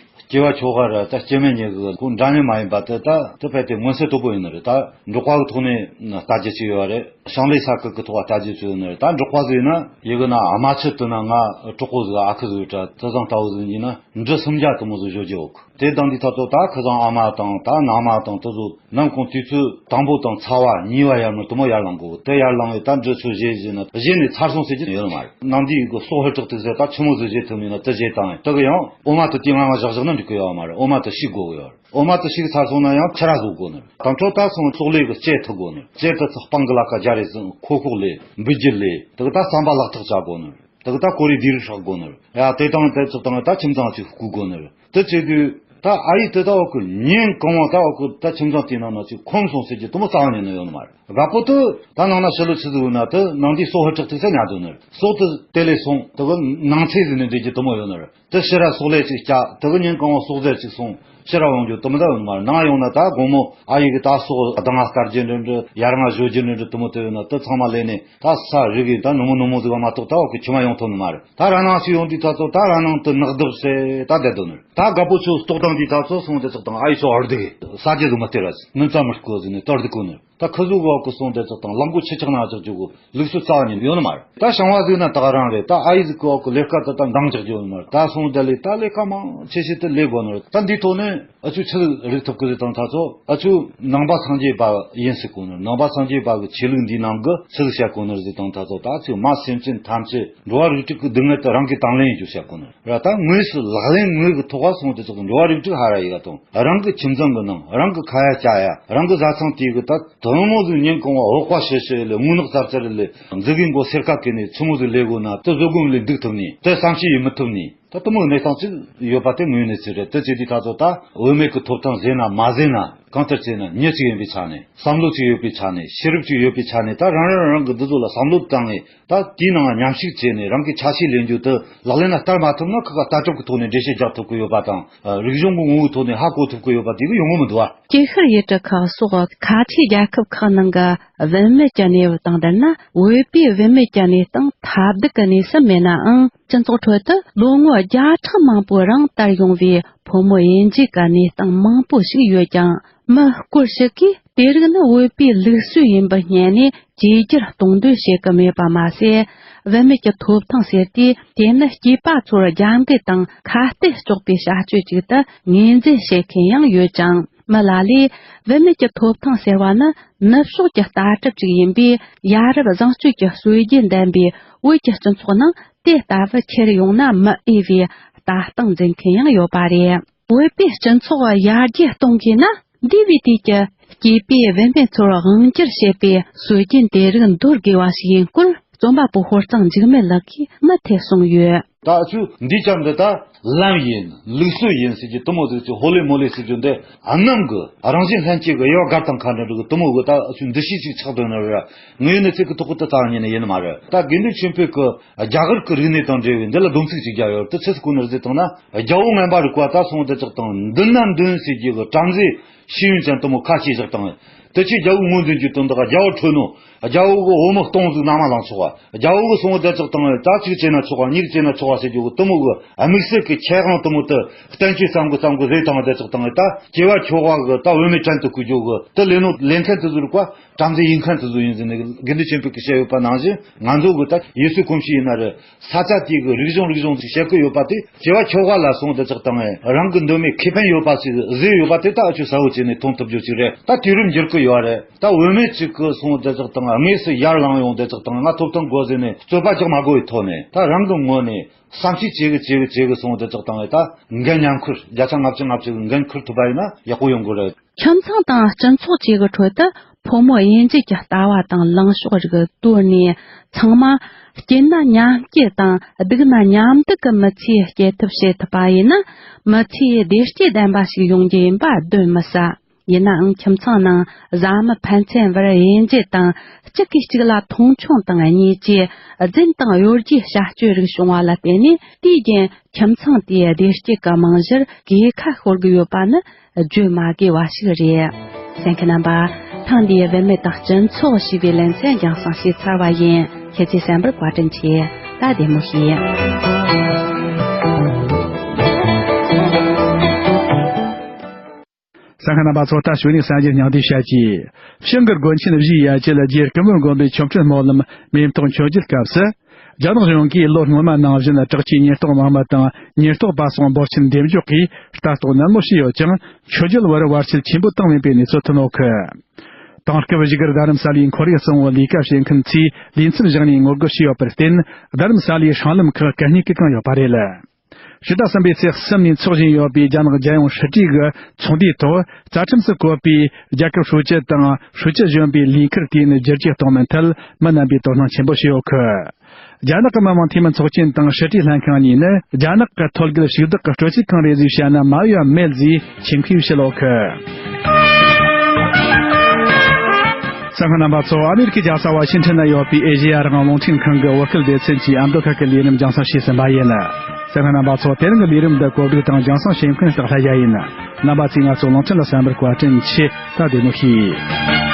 སྐྱེ་བ་མཆོག་པ་ར་ད་སྐྱེ་དམན་གཉིས་ཀྱི་ཁོ་འདྲ་མཉམ་མ་ཡིན་པ་དེ་ད་དེ་ཕལ་ཆེར་མངོན་གསལ་དོད་པོ་ཡིན་ནི་རེད། ད་འབྲོག་པ་གི་ཐོག་ནས་ལྟ་རྒྱུ་ཅིག་ཡོད་རེད། ཞིང་ལས་ས་ཁུལ་གི་ཐོག་ལ་ལྟ་རྒྱུ་ཅིག་ཡོད་ནི་རེད། ད་འབྲོག་པ་ཟིག་ཡིན་ན་ཡི་གེ་ན་ཨ་མ་ཆུ་དུ་ན་ང་གྲོགས་པོ་ཟིག་ཨ་ཁུ་ཟིག་ཡོད་དྲ་དེ་བཟང་ལྟ་བུ་ཟིག་ཡིན་ན་འབྲུ་སུམ་བརྒྱ་དུ་མོ་ཟིག་བཞོ་རྒྱུ་ཡོད་གི། དེ་དང་དེའི་ཐོག་ཏུ་ད་ཁུ་ཚང་ཨ་མ་དང་ད་ནང་མ་དང་དེ་ཚོ་ནམ་གང་དུས་ཚོད་དང་པོ་དང་ཚ་བ་གཉིས་པ་ཡར་མར་དུ་མོ་ཡར་ལངས་དགོས། དེ་ཡར་ལངས་བས་ད་འབྲུ་ཚོ་བཞེས་བཞེས་ན་བཞེས་ནས་ཚར་སོང་ཟེར་གྱི་ཡོད་མ་རེད། ནང་དེའི་གི་ཟོག་ཧུར་ཐག་ཐུག་ཟེར་ད་ཆུ་མོ་ཟིག་བཞེས་ཐུབ་མིན་ན་དེ་བཞེས་བཏང་ཡིན། དེ་གི་ཡང་འོ་མ་དེ་དེ་ངང་ང་བཞག་བཞག་ན་འགྲིག་གི་ཡོད་མ་རེད། འོ་མ་དེ་བཤིག་དགོས་གི་ཡོད་རེད། འོ་མ་དེ་བཤིག་ཚར་སོང་ན་ཡང་ཕྱུ་ར་བཟོ་དགོས་ནི་རེད། དང་ཐོག་ད་སོང་ཙོག་ལེ་གི་ལྕེ་ཐུག་དགོས་ནི་རེད། ལྕེ་དེ་ཚོ་སྤང་གི་ལ་ཁ་སྦྱར་རེ་ཟིན་ཁོ་ཁོག་ལས་འབུད་རྒྱུ་ལས་དེ་གི་ད་ཟམ་པ་ལག་ཐག་བྱ་དགོས་ནི་རེད། དེ་གི་ད་ཀོ་རེ་དེ་རིགས་ཧྲག་དགོས་ནི་རེད། ཡ་དེ་དང་དེ་ཚོ་དང་ད་ཁྱིམ་ཚང་ཅིག་བསྐུལ་དགོས་ནི་རེད། དེ་བྱེད་དུས་ད་ཨ་ཡེ་དེ་ད་འོག་གི་ཉིན་གང་བ་ད་འོག་གི་ད་ཁྱིམ་ཚང་དེའི་ནང་ན་ཅིག་ཁོམ་སོང་ཟེར་གྱི་དུ་མོ་རྩ་བ་ཉིད་ནས་ཡོད་ནི་མ་རེད། དགའ་པོ་དེ་ད་ནང་ན་ཕྱི་ལོ་ཆུ་ཚོད་འོད་ན་དེ་ནང་དེའི་ཟོག་ཧུར་ཐག་ཐུག་ས་ཉར་འདུག་ནི་རེད། ཟོག་དེ་དེ་ལས་སོང་དེ་གི་ནང་ཚེ་ཟིན་ནས་འདྲེད་ཀྱི་དུ་མོ་ཡོད་ནི་རེད། དེ་ཕྱི་ར་ཟོག་ལས་ཅིག་བསྐྱལ་དེ་གི་ཉིན་གང་བ་ཟོག་རྫས་ཅིག་སོང་ཕྱི་ར་ཡོང་རྒྱུ་དུ་མོ་ད་ཡོད་ནི་མ་རེད། ནང་ཡོང་ན་ད་དགོང་མོ་ཨ་ཡེ་གི་ད་ཟོག་གདང་ང་སྟར་རྒྱུ་འདྲ་འདྲ་ཡར་ང་བཞོ་རྒྱུ་འདྲ་འདྲ་དུ་མོ་དེ་ཡོད་ན་དེ་ཚང་མ་ལས་ནས། ད་ས་རི་གི་ད་ནུ་མོ་ནུ་མོ་ཟིག་མ་གཏོགས་ད་འོག་གི་ཁྱིམ་མ་ཡོང་ཐུབ་ནི་མ་རེད། ད་ར་ནང་ཞིག་ཡོང་དུས་ད་ཚོ་ད་ར་ནང་དུ་ནག་རྡིབ་སེ་ད་བསྡད་དོ་ནི་རེད། ད་དགའ་པོ་ཆུ་ལྟོགས་དང་དུས་ད་ཚོ་སོང་དེ་ཚོ་དང་ཨ་ཡེ་ཆོ་ཨར་འདུག་གི་ས་རྒྱུ་ཟིག་མ་སྟེར་ར་ཟིག་ནུ་རྩ་མི་སྐོ་ཟིག་ནས་ཏོར་འདུག་གོ་ནི་རེད། ད་ཁུ་ཟུག་གི་འོག་གི་སོང་དེ་ཚོ་དང་ལག་མགོ་ཆེ་ཆག་ན་ཆག་རྒྱུ་གོ་ལུགས་སྲོལ་རྩ་བ་ཉིད་ཡོད་ནི་མ་རེད། ད་ཞང་བ་ཟིག་ན་ད་ག་རང་རེད། ད་ཨ་ཡེ་ཟིག་གི་འོག་གི་ལས་ཀ་ད་ད་འདང་རྒྱག་རྒྱུ་ཡོད་ནི་མ་རེད། ད་སོང་དེ་ལས་ད་ལས་ཀ་མང་ཆེ་ཤོས་དེ་ལས་དགོས་ནི་རེད། ད་འདིའི་ཐོག་ནས། ཨ་ཆུ་ཆི་ཟིག་རིག་ཐུབ་ཀི་ཟིག་དང་ད་ཚོ་ཨ་ཆུ་ནང་པ་སངས་རྒྱས་པ་ཡིན་ཟེར་གོ་ནི། ནང་པ་སངས་རྒྱས་པ་གི་ཆོས་ལུགས་འདིའི་ནང་གི་ཆི་ཟིག་བཤད་གོ་ནི་ཟིག་དང་ད་ཚོ་ད་ཚོ་མ་སེམས་ཅན་ཐམས་ཅད་འགྲོ་བ་རིགས་དྲུག་གི་སྡུག་བསྔལ་དུ་རང་གིས་དང་ལེན་ཡེད་རྒྱུ་བཤད་གོ་ནི་ར། ད་དངོས་སུ་ལག་ལེན་དངོས་ཀྱི་ཐོག་ག་སོང་དེ་ཚོ་གི་འགྲོ་བ་རིགས་དྲུག་ཧ་ར་ཡི་ག་དང་རང་གི་ཁྱིམ་ཚང་གི་ནང་རང་གི་ཁ་ཡ་ཅ་ཡ་རང་གི་བཟའ་ཚང་དེ་གི་ད་དུ་མོ་ཟིག་ཉིན་གང་བ་འོག་པ་ཤི་ཤི་ལས་ངུ་ནག་ཙར་ཙར་ལས་འཛི་གི་མགོ་སེར་ཁ་གི་ནས་ཆི་མོ་ཟིག་ལས་གོ་ན་དུ་བཟོད་སྒོམ་ལས་འདུག་ཐུབ་ནི་དུ་བསམ་ཤེས་ཡེད་མི་ཐུབ་ནི། ད་དུ་མོ་གནས་སྟངས་ཅིག་ཡོད་པ་དེ་དངོས་གནས་ཅིག་རེད། དེ་བྱེད་དུས་ད་ཚོ་ད་བུད་མེད་ཀྱི་ཐོབ་ཐང་ཟེར་ན་མ་ཟེར་ན་གང་ལྟར་བྱས་ན་མྱི་གཅིག་ཡིན་པའི་ཆ་ནས་བསམ་བློ་གཅིག་ཡོད་པའི་ཆ་ནས་ཤེས་རབ་གཅིག་ཡོད་པའི་ཆ་ནས་ད་རང་རང་རང་གི་འདི་ཚོ་ལ་བསམ་བློ་བཏང་ངས་ད་དེའི་ནང་མཉམ་ཞུགས་བྱས་ནས་རང་གི་ཆ་ཤས་ལེན་རྒྱུ་དེ་ལག་ལེན་ལ་བསྟར་མ་ཐུབ་ན་ཁ་ཁ་ལྟ་གྲུབ་ཀྱི་ཐོག་ནས་འགྲེལ་བཤད་རྒྱག་ཐུབ་ཀྱི་ཡོད་པ་དང་རིག་གཞུང་གི་ངོ་བོའི་ཐོག་ནས་ཧ་གོ་ཐུབ་ཀྱི་ཡོད་པ་དེ་གི་ཡོང་གི་མི་འདུག་བ། དཀྱིལ་ཤར་ཡུལ་གྲུ་ཁག་སོགས་ཁ་ཆེའི་རྒྱལ་ཁབ་ཁག་ནང་གི་བུད་མེད་ཀྱི་གནས་བབ་དང་བསྡུར་ན། བོད་པའི་བུད་མེད་ཀྱི་གནས་སྟངས་ཐབས་སྡུག་གི་གནས་སུ་མེད་ནའང་། སྤྱི་ཚོགས་ཁྲོད་དུ་ལོ་ངོ་བརྒྱ་ཕྲག་མང་པོའི་རིང་དར་ཡོང་བའི་ཕོ་མོ་དབྱེ་འབྱེད་ཀྱི་གནས་སྟངས་མང་པོ་ཞིག་ཡོད་ཀྱང་། མི་སྐོར་ཞིག་གིས་དེ་རིགས་ནི་བོད་པའི་ལུགས་སྲོལ་ཡིན་པར་བསྙད་ནས་བཅོས་བསྒྱུར་གཏོང་འདོད་བྱེད་ཀྱི་མེད་པ་མ་ཟད། བུད་མེད་ཀྱི་ཐོབ་ཐང་ཟེར་དུས། དེ་ནི་སྐྱེས་པ་ཚོར་རྒྱབ་འགལ་དང་ཁ་གཏད་གཅོག་པའི་བྱ་སྤྱོད་ཅིག་ཏུ་ངོས་འཛིན་བྱེད་མཁན་ཡང་ཡོད་ཅིང་། མི་ལ་ལས་བུད་མེད་ཀྱི་ཐོབ་ཐང་ཟེར་བ་ནི་ནུབ་ཕྱོགས་ཀྱི་ལྟ་གྲུབ་ཅིག་ཡིན་པས། ཡ་རབས་བཟང་སྤྱོད་ཀྱི་སྲོལ་རྒྱུན་ལྡན་པའི་བོད་ཀྱི་སྤྱི་ཚོགས་ནང་དེ་ལྟ་བུ་ཁྱེར་ཡོང་ན་མི་འོས་པའི་ལྟ་སྟངས་འཛིན་མཁན་ཡང་ཡོད་པ་རེད། བོད་པའི་སྤྱི་ཚོགས་ཡར་རྒྱས་གཏོང་དགོས་ན། འདས་པའི་དུས་ཀྱི་སྐྱེས་པའི་བུད་མེད་ཚོར་དབང་སྒྱུར་བྱེད་པའི་སྲོལ་རྒྱུན་དེ་རིགས་འདོར་དགོས་པ་ཞིག་ཡིན་སྐོར། རྩོམ་པ་པོ་ཧོར་གཙང་འཇིགས་མེད་ལགས་ཀྱིས་མུ་མཐུད་གསུངས་ཡོད། ད་ཨ་ཆུ་འདི་ཅག་འདི་ད་ལམ་ཡིན། ལུགས་སྲོལ་ཡིན་ཟེར་གྱི་དུ་མོ་ཟིག་ཅིག་ཧོ་ལེ་མོ་ལེ་ཟེར་རྒྱུ་འདི་གནམ་གི་རང་བཞིན་ལྷན་སྐྱེས་གི་དབྱེ་བ་དགར་སྟངས་ཁ་འདྲ་འདྲ་གི་དུ་མོ་གི་ད་ཨ་ཆུ་འདུ་ཤེས་ཅིག་ཆགས་དོན་ནི་རེད། ངས་ནི་ཚིག་གི་ཐོག་གི་དུ་རྩ་བ་ཉིད་ནས་ཡིན་ནི་མ་རེད། ད་དགེ་འདུན་ཆོས་འཕེལ་གི་རྒྱ་གར་གི་རིག་གནས་དང་འབྲེལ་བའི་འདི་ལ་སྡོམ་ཚིག་ཅིག་རྒྱག་ཡོད། དུ་ཚེ་སི་ཁོ་ནར་ཟེར་བཏང་ན། རྒྱལ་པོ་ངན་པ་རིག་པ་ད་སོང་དེ་ཅག་དང་མདུན་ན་མདུན་ཟེར་རྒྱུ་གི་བྲམ་ཟེ་ཤེས་ཡོན་ཅན་དུ་མོ་ཁ་ཤས་བཞག་དང་། དེ་ཆོས་རྒྱལ་པོ་ངོ་འཛིན་རྒྱུ་དོན་དག་རྒྱལ་པོ་ཁྲོས་ནོ། རྒྱལ་པོ་གི་འོ་མ་སྟོང་ཟིག་ནང་མ་ལངས་ཆོག་པ། རྒྱལ་པོ་གི་སོང་དེ་ཅག་དང་ད་གཅིག་བྱས་ན་ཆོག་པ། གཉིས་བྱས་ན་ཆོག་པ་ཟེར་རྒྱུ་གི་དུ་མོ་གི་དམིགས་བསལ་གི་ཁྱད་དབང་དུ་མོ་དུ་བསྟན་བཅོས་བརྩམ་གི་བརྩམ་གི་ཟེར་དང་དེ་ཅག་དང་ད་སྐྱེ་བ་ཆོག་པ་གི་ད་བུད་མེད་བྲན་དུ་བཀོལ་རྒྱུ་གི་དུ་ལས་ནོ་ལས་མཁན་དུ་ཟུར་བ། བྲམ་ཟེ་ཡིན་མཁན་དེ་ཚོ་ཡིན་ཟེར་ནས་དགེ་འདུན་ཆོས་འཕེལ་གྱིས་བཤད་ཡོད་པ་ནང་བཞིན། ང་ཚོ་གི་ད་ཡུལ་སྲོལ་གོམས་གཤིས་ཡིན་ན་རེད། ས་ཆ་དེ་གི་རིག་གཞུང་རིག་གཞུང་ཟེར་བཤད་གི་ཡོད་པ་དེ། སྐྱེ་བ་ཆོག་པ་ལ་སོང་དེ་ཅག་དང་རང་གི་འདོད་མའི་ཁེ་ཕན་ཡོད་པ་ཞིག་བཟོས་ཡོད་པ་དེ་ད་ཨ་ཆུ་གསལ་བོ་བྱས་ནས་མཐོང་ཐུབ་རྒྱུ་ཞིག་རེད། ད་དུས་རིམ་འགྱུར་གི་ཡོད་རེད། ད་བུད་མེད་ཅིག་གི་སོང་དེ་ཅག་དང་དངོས་སུ་ཡར་ལངས་ཡོང་དེ་ཅག་དང་ང་ཐོབ་ཐང་དགོས་ཟེར་ནས་རྩོད་པ་རྒྱག་མ་དགོས་པའི་ཐོག་ནས། ད་རང་གི་ངོས་ནས་བསམ་ཤེས་བྱེད་གི་བྱེད་གི་བྱེད་གི་སོང་དེ་ཅག་དང་ད་འགན་མཉམ་འཁུར། བརྒྱ་ཆ་ལྔ་བཅུ་ལྔ་བཅུ་གི་འགན་འཁུར་ཐུབ་པ་ཡིན་ན་ཡག་པོ་ཡོང་གི་རེད། ཁྱིམ་ཚང་དང་སྤྱི་ཚོགས་བཅས་ཀྱི་ཁྲོད་དུ་ཕོ་མོ་དབྱེ་འབྱེད་ཀྱི་ལྟ་བ་དང་ལངས་ཕྱོགས་རིགས་དོར་ནས། ཚང་མ་སྐྱིད་ན་མཉམ་སྐྱིད་དང་སྡུག་ན་མཉམ་སྡུག་གི་མི་ཚེ་སྐྱེལ་ཐབས་བྱེད་ཐུབ་པ་ཡིན་ན། མི་ཚེ་བདེ་སྐྱིད་ལྡན་པ་ཞིག་ཡོང་རྒྱུ་ཡིན་པ་གདོན་མི་ཟ། ཡིན་ནའང་ཁྱིམ་ཚང་ནང་བཟའ་མི་ཕན་ཚུན་བར་དབྱེ་འབྱེད་དང་གཅིག་གིས་གཅིག་ལ་མཐོང་ཆུང་དང་བརྙས་བཅོས། རྫུན་དང་གཡོ་སྒྱུའི་བྱ་སྤྱོད་རིགས་བྱུང་བ་ལ་བརྟེན་ནས། དེའི་རྐྱེན་ཁྱིམ་ཚང་དེའི་བདེ་སྐྱིད་ཀྱི་རྨང་གཞིར་གོད་ཁ་ཤོར་གྱི་ཡོད་པ་ནི་བརྗོད་མ་དགོས་པ་ཞིག་རེད། གསན་མཁན་རྣམ་པ། ཐེངས་འདིའི་བུད་མེད་དང་སྤྱི་ཚོགས་ཞེས་པའི་ལེ་ཚན་རྒྱང་སྲིང་བྱས་ཚར་བ་ཡིན། ཁྱེད་ཚོས་གསན་པར་བཀའ་དྲིན་ཆེ། ད་བདེ་མོ་བྱོས། གསན་མཁན་རྣམ་པ་ཚོ། ད་གཞུག་ནས་གསར་འགྱུར་སྙིང་བསྡུས་བྱ་རྒྱུ། ཞང་གི་དགོན་ཆེན་བཞིའི་ཡ་གྱལ་རྗེ་སྐུ་སྨོན་དགོན་པའི་ཆོ་འཕྲུལ་སྨོན་ལམ་མེ་ཏོག་མཆོད་བརྗོད་སྐབས་སུ། རྒྱ་ནག་གཞུང་གིས་ལོ་སྔོན་མ་ནང་བཞིན་དྲག་ཆས་ཉེན་རྟོག་དམག་མི་དང་ཉེན་རྟོག་པ་སོགས་འབོར་ཆེན་འདེམས་འཇོག་གིས་ལྟ་རྟོག་ནན་མོ་བྱས་ཡོད་ཀྱང་། མཆོད་བརྗོད་བར་བར་ཆད་ཆེན་པོ་བཏང་མེད་པའི་གནས་ཚུལ་ཐོན་ཡོད་གི། དེང་སྐབས་བཞུགས་སྒར་རྡ་རམ་ས་ལའི་ཁོར་ཡུག་སྲུང་བའི་ལས་ཀ་བྱེད་མཁན་ཚོས་ལས་མཚམས་བཞག་ནས་ངོ་རྒོལ་བྱས་ཡོད་པར་བརྟེན། རྡ་རམ་ས་ལའི་སྲང་ལམ་ཁག་གད་སྙིགས་ཀྱིས་གང་ཡོད་པ་རེད། ཕྱི་ཟླ་གསུམ་པའི་ཚེས་གསུམ་ནས་འཚོགས་བཞིན་ཡོད་པའི་རྒྱ་ནག་རྒྱལ་ཡོངས་སྲིད་གྲོས་ཀྱི་ཚོགས་འདུའི་ཐོག་རྩ་ཁྲིམས་སུ་བཀོད་པའི་རྒྱལ་ཁབ་ཧྲུའུ་ཅི་དང་ཧྲུའུ་ཅི་གཞོན་པའི་ལས་ཁུར་དུས་ནས་བསྒྱུར་བཅོས་གཏོང་མིན་ཐད་མི་རྣམ་པས་དོ་སྣང་ཆེན་པོ་བྱས་ཡོད་གི། རྒྱ་ནག་གི་མི་དམངས་འཐུས་མི་ཚོགས་ཆེན་དང་སྲིད་གྲོས་ལྷན་ཁང་གཉིས་ནི་རྒྱ་ནག་གི་ཐོད་བརྒལ་ཕྱུག་བདག་གི་སྤྲོ་སྐྱིད་ཁང་རེད་ཟེར་བཤད་ན་མ་འོས་པ་མེད་ཟེར་ཆེད་མཁས་བཤད་ཡོད་གི། གསན་མཁན་རྣམ་པ་ཚོ། ཨ་མེ་རི་ཁའི་རྒྱལ་ས་ཝ་ཤིང་ཊོན་ན་ཡོད་པའི་ཨེ་ཤེ་ཡ་རང་དབང་རླུང་འཕྲིན་ཁང་གི་བོད་སྐད་སྡེ་ཚན་གྱིས་ཨ་མདོ་ཁ་ཤས་ཀྱི་ལས་རིམ་རྒྱང་སྲིང་བྱས་ཟིན་པ་ཡིན། གསན་མཁན་རྣམ་པ་ཚོ། དེ་རིང་གི་ལས་རིམ་འདི་གོ་སྒྲིག་དང་རྒྱང་སྲིང་བྱེད་མཁན་སྟག་ལྷ་ཡ་ཡིན། རྣམ་པ་ཚོས་ང་ཚོའི་རླུང་འཕྲིན་ལ་གསན་པར་བཀའ་དྲིན་ཆེ། ད་བདེ་མོ་བྱོས།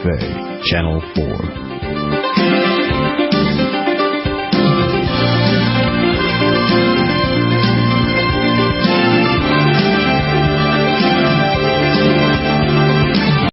Bay, Channel four.